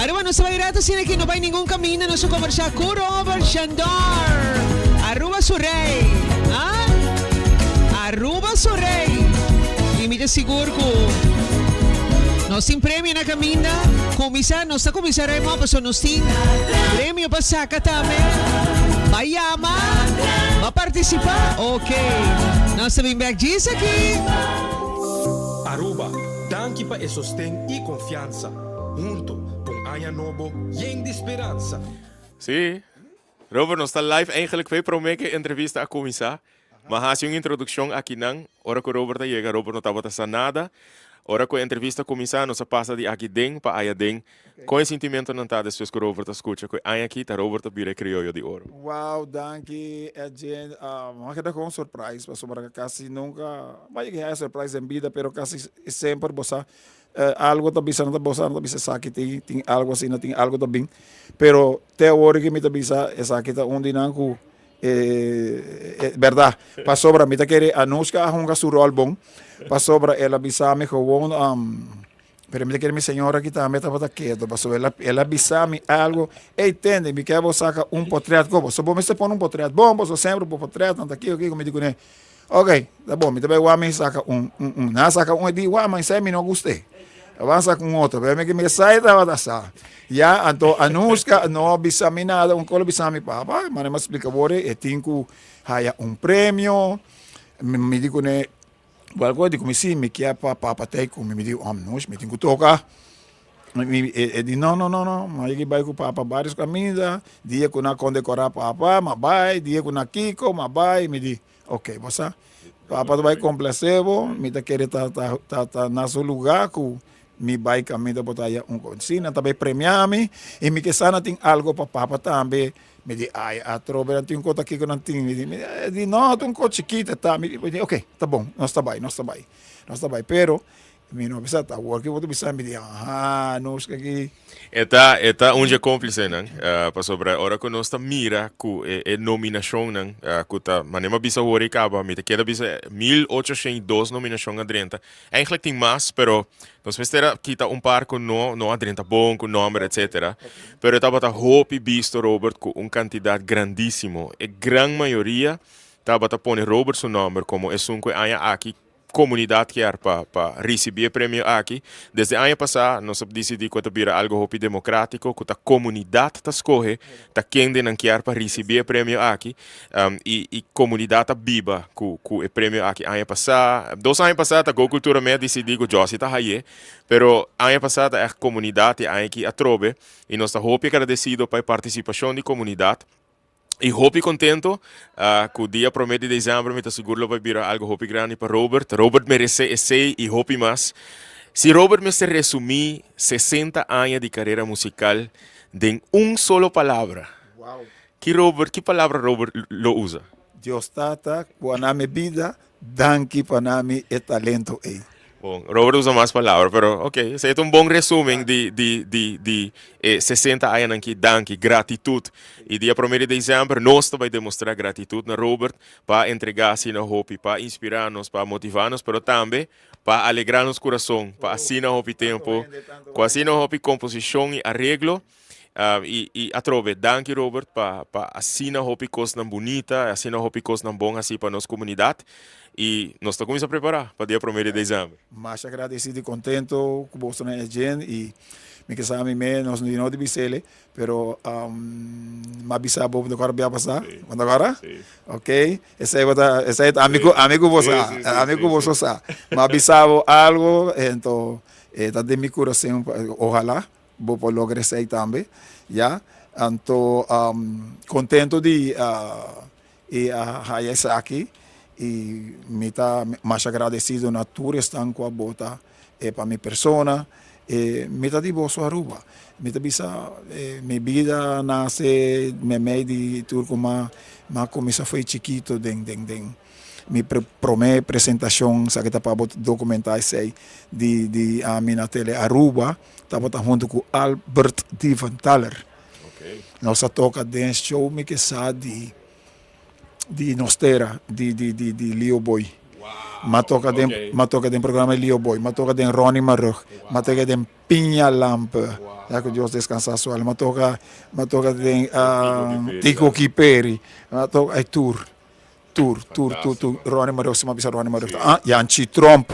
Aruba nos ta bay rato asina aki no bay ningun caminda nos a conversa cu Robert Shandor. Aruba su rey. Ah? Aruba su rey. Y mi ta sigur cu nos tin premio na caminda. Cuminsa, nos ta cuminsa remo pasobra nos tin premio pa saca tambe. Ba yama, ba participa. Ok. Nos ta bin bek djis aki. Aruba, danki pa e sosten y confiansa. Hunto, pa un aña nobo yen di speransa. Sí. Robert, nos ta live eigenlijk fe prome ke entrevista a kuminsá. M'a hasi un introdukshon akinan. Ora ku Robert a yega, Robert no tabata sa nada. Ora ku e entrevista a kuminsá, nos a pasa di aki den pa aya den. Kon e sintimentonan ta despues ku Robert a skucha ku e aña aki ta Robert a bira e krioyo di oro? Wow, danki Edjean. Mi a keda kon surprise pasobra kasi nunka, bo a yega haya surprise den bida, pero kasi semper bo sa Algo ta bisa, no ta bosa, no ta bisa esaki tin, tin algo asina, tin algo ta bin. Pero te awor ki mi ta bisa esaki ta un di nan ku e berdad. Pasobra mi ta kere Anushka a hunga su rol bon, pasobra el a bisa mi gewoon, pero mi ta kere mi señora aki tambe tabata keto, pasobra el a el a bisa mi algo, ey tende mi ke bo saka un potret kobo, so bo mester pone un potret bon, pasobra semper bo potretnan ta kiko kiko, mi di kuné. Ok, ta bon, mi ta bai wak mi saka un, un, un. Nan a saka un, e di, wak, ma esei mi no gust'é. A ban saka un otro, pero mi ke mi esei tabata sa. Ya, anto Anushka no a bisa mi nada, un kos a bisa mi papa, manera mi a splika bo e tin ku haya un premio. Mi, mi di kuné, wèl ku e di ku mi si, mi kier pa papa ta ei ku mi. Mi di, Anush, mi tin ku toka. Mi, e, e di, no, no, no, no, mi a yega bai ku papa varios kaminda, dia ku nan a kondekorá papa, mi a bai, dia ku nan kiko, mi a bai, mi di, ok, bo sa, papa ta bai komplasé bo, mi ta kere ta, ta, ta, ta na su lugá ku mi bai kaminda bo ta haya un kos. Sí, nan ta bai premiá mi, i mi ke sa nan tin algo pa papa tambe. Mi di, ai, atrobe nan tin un kos aki ku nan tin. Mi di, mi di, no, ta un kos chikito ta. Mi di, ok, ta bon, nos ta bai, nos ta bai, nos ta bai. Pero Mi no bisa ta awor ki bo ta bisa mi di aha nos ke ki. E ta e ta un dje cómplicenan pasobra ora cu nos ta mira cu e e nominacionnan cu ta manera mi a bisa awor y caba mi ta keda bisa 1802 nominacion a drenta eigenlijk tin mas pero nos mester a kita un par cu no no a drenta bon cu nomber etcetera pero e tabata hopi bisto Robert cu un cantidad grandisimo e gran mayoria tabata pone Robert su nomber como esun cu e aña aki. comunidad kier pa pa ricibi e premio aki. Desde aña pasa nos a dicidi cu e ta bira algo hopi democratico cu ta comunidad ta scoge ta kende nan kier pa ricibi e premio aki y y comunidad ta biba cu cu e premio aki aña pasa. Dos aña pasa ta Go Cultura me a dicidi cu Jossy ta haye pero aña pasa ta echt comunidad y aña aki atrobe y nos ta hopi agradecido pa e participacion di comunidad. Y hopi contento cu dia prome di december mi ta sigur lo bay bira algo hopi grandi pa Robert. Robert merece esey y hopi mas. Si Robert mester resumi 60 aña di carera musical den un solo palabra, ki Robert, ki palabra Robert lo usa? Dios Tata cu a na mi bida, danki pa na mi e talento ey. Bon, Robert usa mas palabra, pero ok, esei ta un bon resumen di di di di e 60 añanan ki danki, gratitud. Y dia prome di december nos ta bay demostra gratitud na Robert pa entrega asina hopi, pa inspira nos, pa motiva nos, pero tambe pa alegra nos curason pa asina hopi tempo, cu asina hopi composicion y areglo. Y y atrobe, danki Robert pa pa asina hopi cosnan bunita, asina hopi cosnan bon haci pa nos comunidad. Y nos ta cuminsa prepara pa dia prome di december. Masha agradecido y contento cu boso nan e djen y mi ke sa mi me nos no di no di bisele pero m'a bisa bo bo ta bia pasa bo ta acorda? Ok esey bo ta esey ta ami cu ami cu bo sa ami cu boso sa m'a bisa bo algo ento e ta den mi curason ohala Bo por logra esei tambe, ya. Anto contento di e a haya esaki y mi ta masha agradecido na tur esnan cu a bota e pa mi persona. E mi ta di boso Aruba. Mi ta bisa mi bida a nace memey di tur cu m'a cuminsa fo'i chikito den den den. Mi prome presentacion, esaki ta pa bo documenta esey, di di ami na Tele Aruba tabata hunto cu Albert Dieventhaler. Nos a toca den show mi ke sa di di Nos Tera di di di di Leo Boy. M'a toca den m'a toca den programa di Leo Boy, m'a toca den Ronnie Marugg, m'a toca den Piña Lampe, ya cu Dios descansa su alma, m'a toca m'a toca den Tico Kiperi, m'a toca ay tur. Tur, tur, tur, tur. Ronnie Marugg, si mi a bisa Ronnie Marugg. Ah, Janchi Tromp.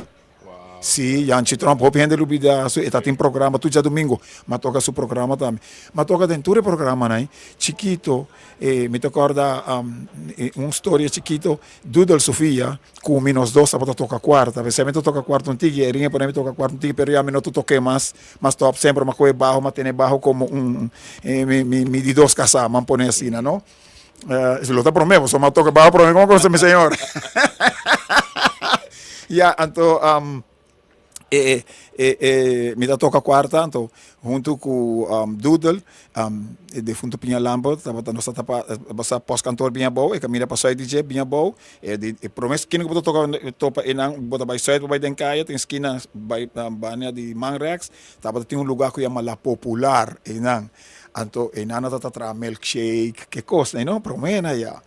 Si, Janchi Tromp. Hopi hende lubida su, e ta tin programa tur djadumingo. Mi a toka su programa tambe. Mi a toka den tur e programanan chikito. E mi ta kòrda un storia chikito, Dudel Sofia ku mi nos dos tabata toka kuarta. P'esei mi ta toka kuarta un tiki, e ringe pone mi toka kuarta un tiki, pero ya mi no ta tok'é mas. Mas tòp semper mi a kohe baho, mi a tene baho komo un mi mi di dos kasá, mi a pone asina, no. Uh, lo ta promé, pasobra mi a toka baho promé, como cosa mi señor? Ya, anto um, e, e, e, mi ta toka cuarta, anto hunto cu um, Doodle, um, e defunto Piña Lampo, tabata nos ta pa, basa postkantoor Piña Bou, e camina pa Zuid DJ, Piña Bou, e di, e promé skina ku bo ta toka, topa einan, bo ta bai Zuid, bo bai den kaya, tin skina bai um, banda di man rechts, tabata tin un lugar ku yama La Popular einan. Anto e nana ta ta traha milkshake, ke kos nei no, prome na ya.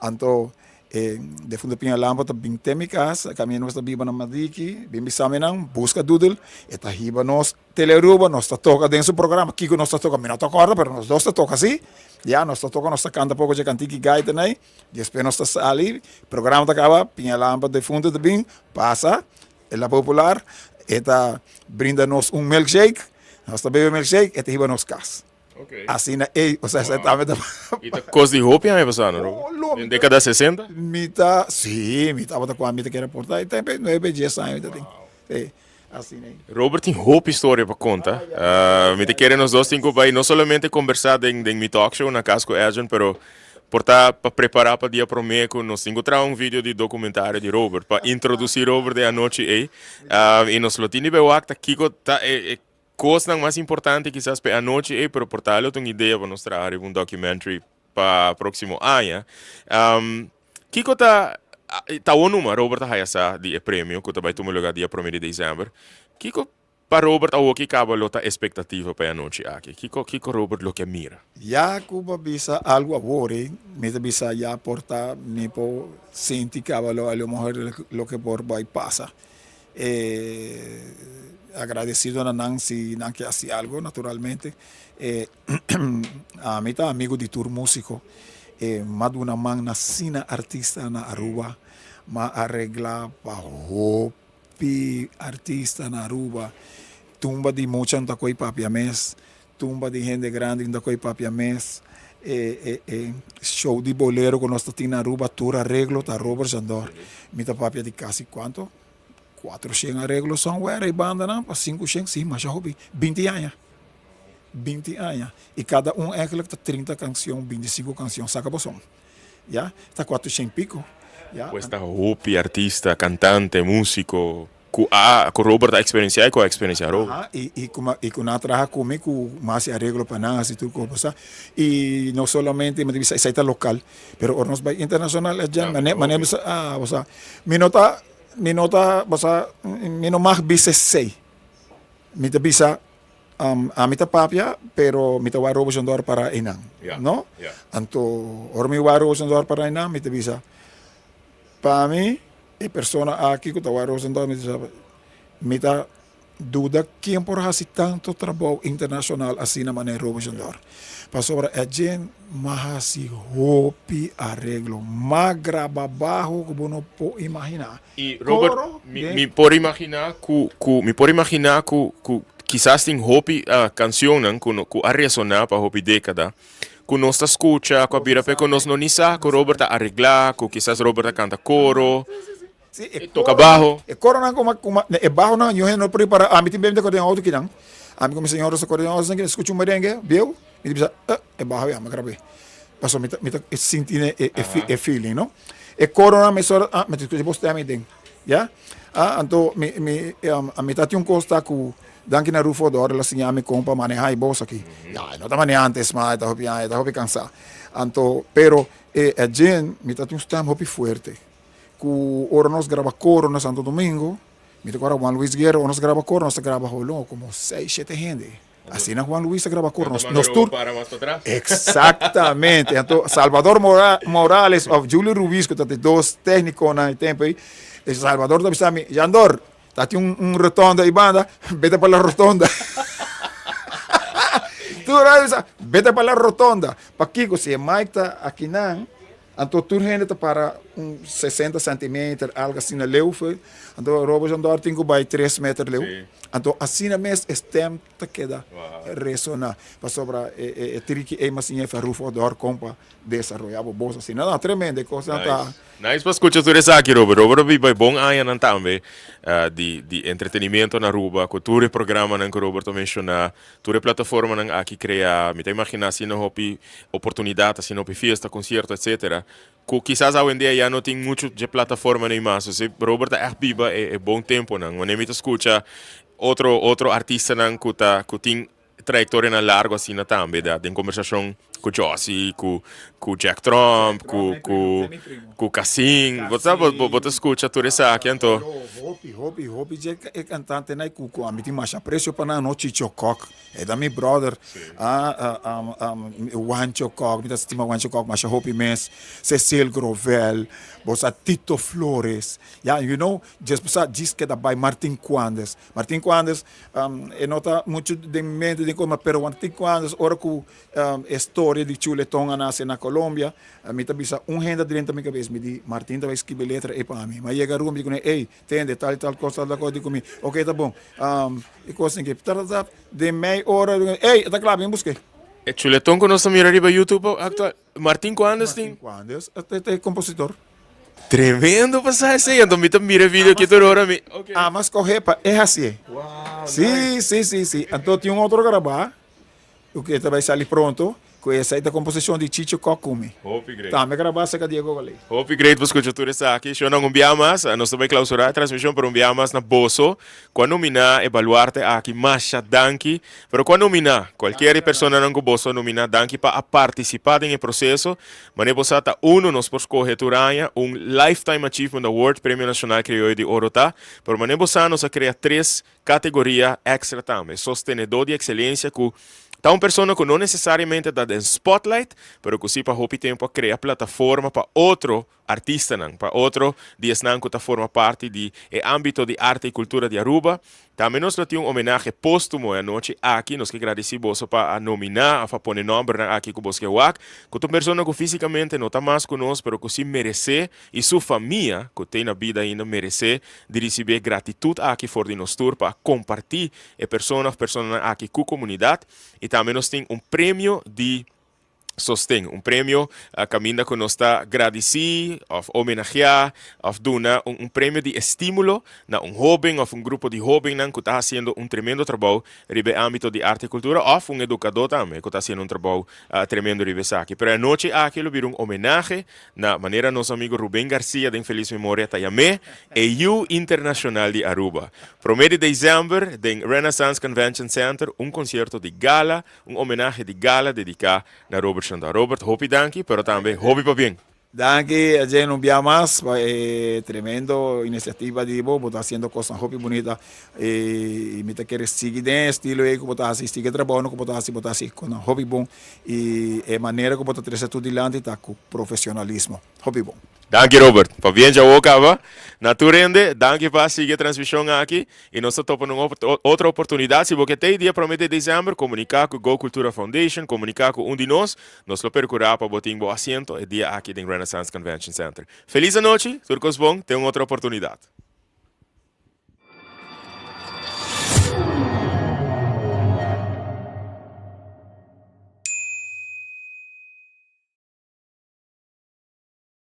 Anto e defunto Piña Lampo ta bin te mi kas, kaminda nos ta biba na Madiki, bin bisa mi nan, buska Doodle, e ta hiba nos Tele Aruba, nos ta toka den su programa, kiko nos ta toka mi no ta kòrda, pero nos dos ta toka si, ya, nos ta toka, nos ta kanta poko dje kantiki gaita nei, despues nos ta sali, programa ta kaba, Piña Lampo defunto ta bin, pasa, E la popular, e ta brinda nos un milkshake, nos ta bebe milkshake, e ta hiba nos cas. Okay. Asina ey, o sea, wow. tambe ta... Y ta cos di hopi aña pasá, no? Oh, lo, Den década 60? Mi ta, sí, mi tabata cuando mi ta kere porta, e tempo nueve, dies aña mi ta tin. Wow. Sí, asina ey. Robert tin hopi historia pa conta. Uh, mi ta kere nos dos tin cu bay no solamente conversa den, den mi talk show na Cas cu Edjean, pero Por ta pa prepara pa dia prome cu nos tin cu traha un video di documentario di Robert pa introduci Robert e anochi ey. Y nos lo tin di bay wak ta kico ta e e cosnan mas importante kisas pa e anochi ey, pero por ta lo ta un idea pa nos traha riba un documentary pa proximo aña. Kico ta ta awor numa Robert a haya sa di e premio cu ta bay tuma lugar dia prome di december. Kico Pa Robert awoki kaba lo ta espektativa pa e anochi aki? Kiko kiko Robert lo ke mira? Ya ku bo bisa algu awor ei, mi ta bisa ya por ta mi por sinti kaba lo a lo mehor loke por bai pasa. E agradesido na nan si nan ke hasi algu naturalmente. E ami ta amigu di tur musiko. E m'a duna man na sina artista na Aruba, m'a aregla pa hopi artista na Aruba. Tumba di mucha no ta koe papia mes, tumba di hende grandi no ta koe papia mes. E e e show di bolero ku nos ta tin na Aruba tur areglo ta Robert Jandor. Mi ta papia di kasi kuanto? Kuatroshen areglo somewhere ei bandanan pa sinkoshen, si masha hopi, binti aña. Binti aña y cada un eigenlijk ta 30 cancion, 25 cancion, saca bo son. Ya, ta 400 pico. Ya. Pues ta hopi artista, cantante, musico cu a cu Robert a experiencia y cu a experiencia Robert. Aha, y y cu y cu nan a traha cu mi cu mi a haci areglo pa nan, haci tur cos bo sa. Y no solamente mi ta bisa esey ta local, pero ora nos bay internacional aja mane mane bisa ah bo sa mi no ta mi no ta bo sa mi no mag bisa esey. Mi ta bisa Ami ta papia, pero mi ta wak Robo Jandor para einan, no? Anto, ora mi wak Robo Jandor para einan, mi ta bisa, pa mi, e persona aki ku ta wak Robo Jandor, mi ta bisa, mi ta duda ken por hasi tanto trabou internashonal asina manera Robo Jandor. Pasobra e djen m'a hasi hopi areglo, m'a graba baho ku bo no por imaginá. Y Robert, mi, mi por imagina cu, cu, mi por imagina cu, cu kisas tin hopi uh, cancionnan cu, no, cu a resona pa hopi decada, cu nos ta scucha, cu a bira pe cu nos no ni sa cu Robert a arregla, cu kisas Robert a canta coro, Sí, e toca baho. E coronan como, como, e bahonan, yo no prepara, a mi tin bem de den auto kinan. A mi como señor sa den auto, escucha un merengue, bieu, mi bisa, eh, e baho ya, me grabé. Paso mi ta, mi ta sinti e, e, e feeling, no? E coronan mesora, ah, mi ta scucha bo stem ei den, ya? Ah, anto mi, mi, um, mi ta tin un cos ta cu danki na Rufo Odor el a siña mi con pa maneha e bos aki. Ya, e no ta maneha antes, ma e ta hopi, e ta hopi cansa. Anto, pero e, e djen, mi ta tin un stem hopi fuerte. Cu ora nos graba coro na Santo Domingo, mi ta acorda Juan Luis Guerra, ora nos graba coro, nos ta graba holon como seis, shete hende. Asina Juan Luis a graba coro. Nos, nos tur. Exactamente. Anto Salvador Mora, Morales of Julio Ruiz, que ta dos técnico na tempo aí. Salvador ta bisa mi, Jandor, ta un, un rotonda y banda, vete pa la rotonda. Tur bisa, vete pa la rotonda. Pa kiko si e mic ta aki nan, Anto tur hende ta para un 60 centimeter, algo asina leu fe. Anto Robo Jandor tin cu bay 3 meter leu. Anto asina mes e stem ta keda resona. Pasobra e, e, e triki ey mas siña fa Rufo Odor con pa desaroya bo bos asina. No, tremendo e cosnan ta. Nice. Nice pa scucha tur esaki, Robert. Robert a biba e bon añanan tambe di, di entretenimiento na Aruba, cu tur e programanan cu Robert a menciona. Tur e plataformanan aki crea, mi ta imagina asina hopi oportunidad, asina hopi fiesta, concierto, etcetera, cu kisas awendia ya no tin mucho dje plataformanan mas. Ose Robert ta echt biba e e bon temponan. Wanneer mi ta scucha otro otro artistanan cu ta cu tin trayectorianan largo asina tambe da den conversacion cu Jossy, cu cu Jack Tromp, cu cu cu Cassin. Bo ta bo bo ta scucha tur esaki anto. Hopi hopi hopi dje e cantantenan cu cu ami tin masha aprecio pa nan no Chicho Kok e ta mi brother ah Juancho Kok mi ta stima Juancho Kok masha hopi mes Cecil Grovel bo sa Tito Flores ya you know djes bo sa djis keda bay Martin Cuandes Martin Cuandes e no ta mucho den mente den cosa pero Martin Cuandes ora cu E storia di Chuletón a nace na Colombia. Mi ta bisa un hende a drenta mi cabes, mi di, Martin ta bay scribi letra ey pa mi. Mi a yega Aruba, mi di cune, ey, tende, tal y tal cos, tal y tal cos, di cu mi, ok, ta bon. E cos tin ke, ta, ta, ta, den mei ora, ey, e ta cla, bin busque. E Chuletón cu nos ta mira riba YouTube actual, Martin Cuandes tin? Martin Cuandes ta e compositor. Tremendo pa sa esey, anto mi ta mira e video aki tur ora mi, ok. Ama scoge pa e hacié. Wow, nice. Si, si, si, si. Anto tin un otro grabá. Ku e ta bai sali pronto, ku esei ta komposishon di Chicho Kok ku mi. Hopi great. Tambe grabá serka Diego Valé. Hopi great pa skucha tur esaki. Shownan un bia mas, nos ta bai klausurá e transmishon, pero un bia mas na boso ku a nominá e baluarte aki, masha danki. Pero ku a nominá, kualkier di personanan ku boso a nominá, danki pa a partisipá den e proseso. Manera bo sa ta unu nos por skohe tur aña un Lifetime Achievement Award, Premio Nashonal Krioyo di Oro ta, pero manera bo sa nos a krea tres Categoria extra tambe, sostenedor di excelencia cu ta un persona cu no necesariamente ta den spotlight, pero cu si pa hopi tempo a crea plataforma pa otro artistanan, pa otro di esnan cu ta forma parti di e ambito di arte y cultura di Aruba. Tambe nos lo tin un homenahe postumo e anochi aki. Nos ke gradici boso pa a nomina of a pone nombernan aki cu bos ke wak, cu ta un persona cu fisicamente no ta mas cu nos, pero cu si merece y su famia cu t'ey na bida ainda merece di ricibi e gratitud aki for di nos tur pa a comparti e persona of personanan aki cu comunidad. Y tambe nos tin un premio di sosten, un premio caminda cu nos ta gradici of homenagea of duna un premio di estimulo na un hoben of un grupo di hobennan cu ta haciendo un tremendo trabou riba e ambito di arte y cultura of un educador tambe cu ta haciendo un trabou tremendo riba esaki. Pero e anochi aki lo bira un homenahe na manera nos amigo Ruben Garcia den feliz memoria ta yam'é, e Yu Internacional di Aruba. Prome di december den Renaissance Convention Center un concierto di gala. Un homenahe di gala dedica na Robert Chandor. Robert, hopi danki, pero tambe hopi pabien. Danki Jen un bia mas pa e tremendo iniciativa di bo. Bo ta haciendo cosnan hopi bunita y mi ta kere sigui den e estilo ey cu bo ta haci, sigui e trabounan cu bo ta haci, bo ta haci cosnan hopi bon y e manera cu bo ta trece tur dilanti ta cu profesionalismo. Hopi bon. Danki Robert. Pabien dja wou caba. Na tur hende, danki pa sigui e transmision aki y nos ta topa na un otro oportunidad. Si bo ke t'ey dia prome di december, comunica cu Go Cultura Foundation, comunica cu un di nos. Nos lo percura pa bo tin bo asiento e dia aki den Renaissance Convention Center. Feliz anochi, tur cos bon, te un otro oportunidad.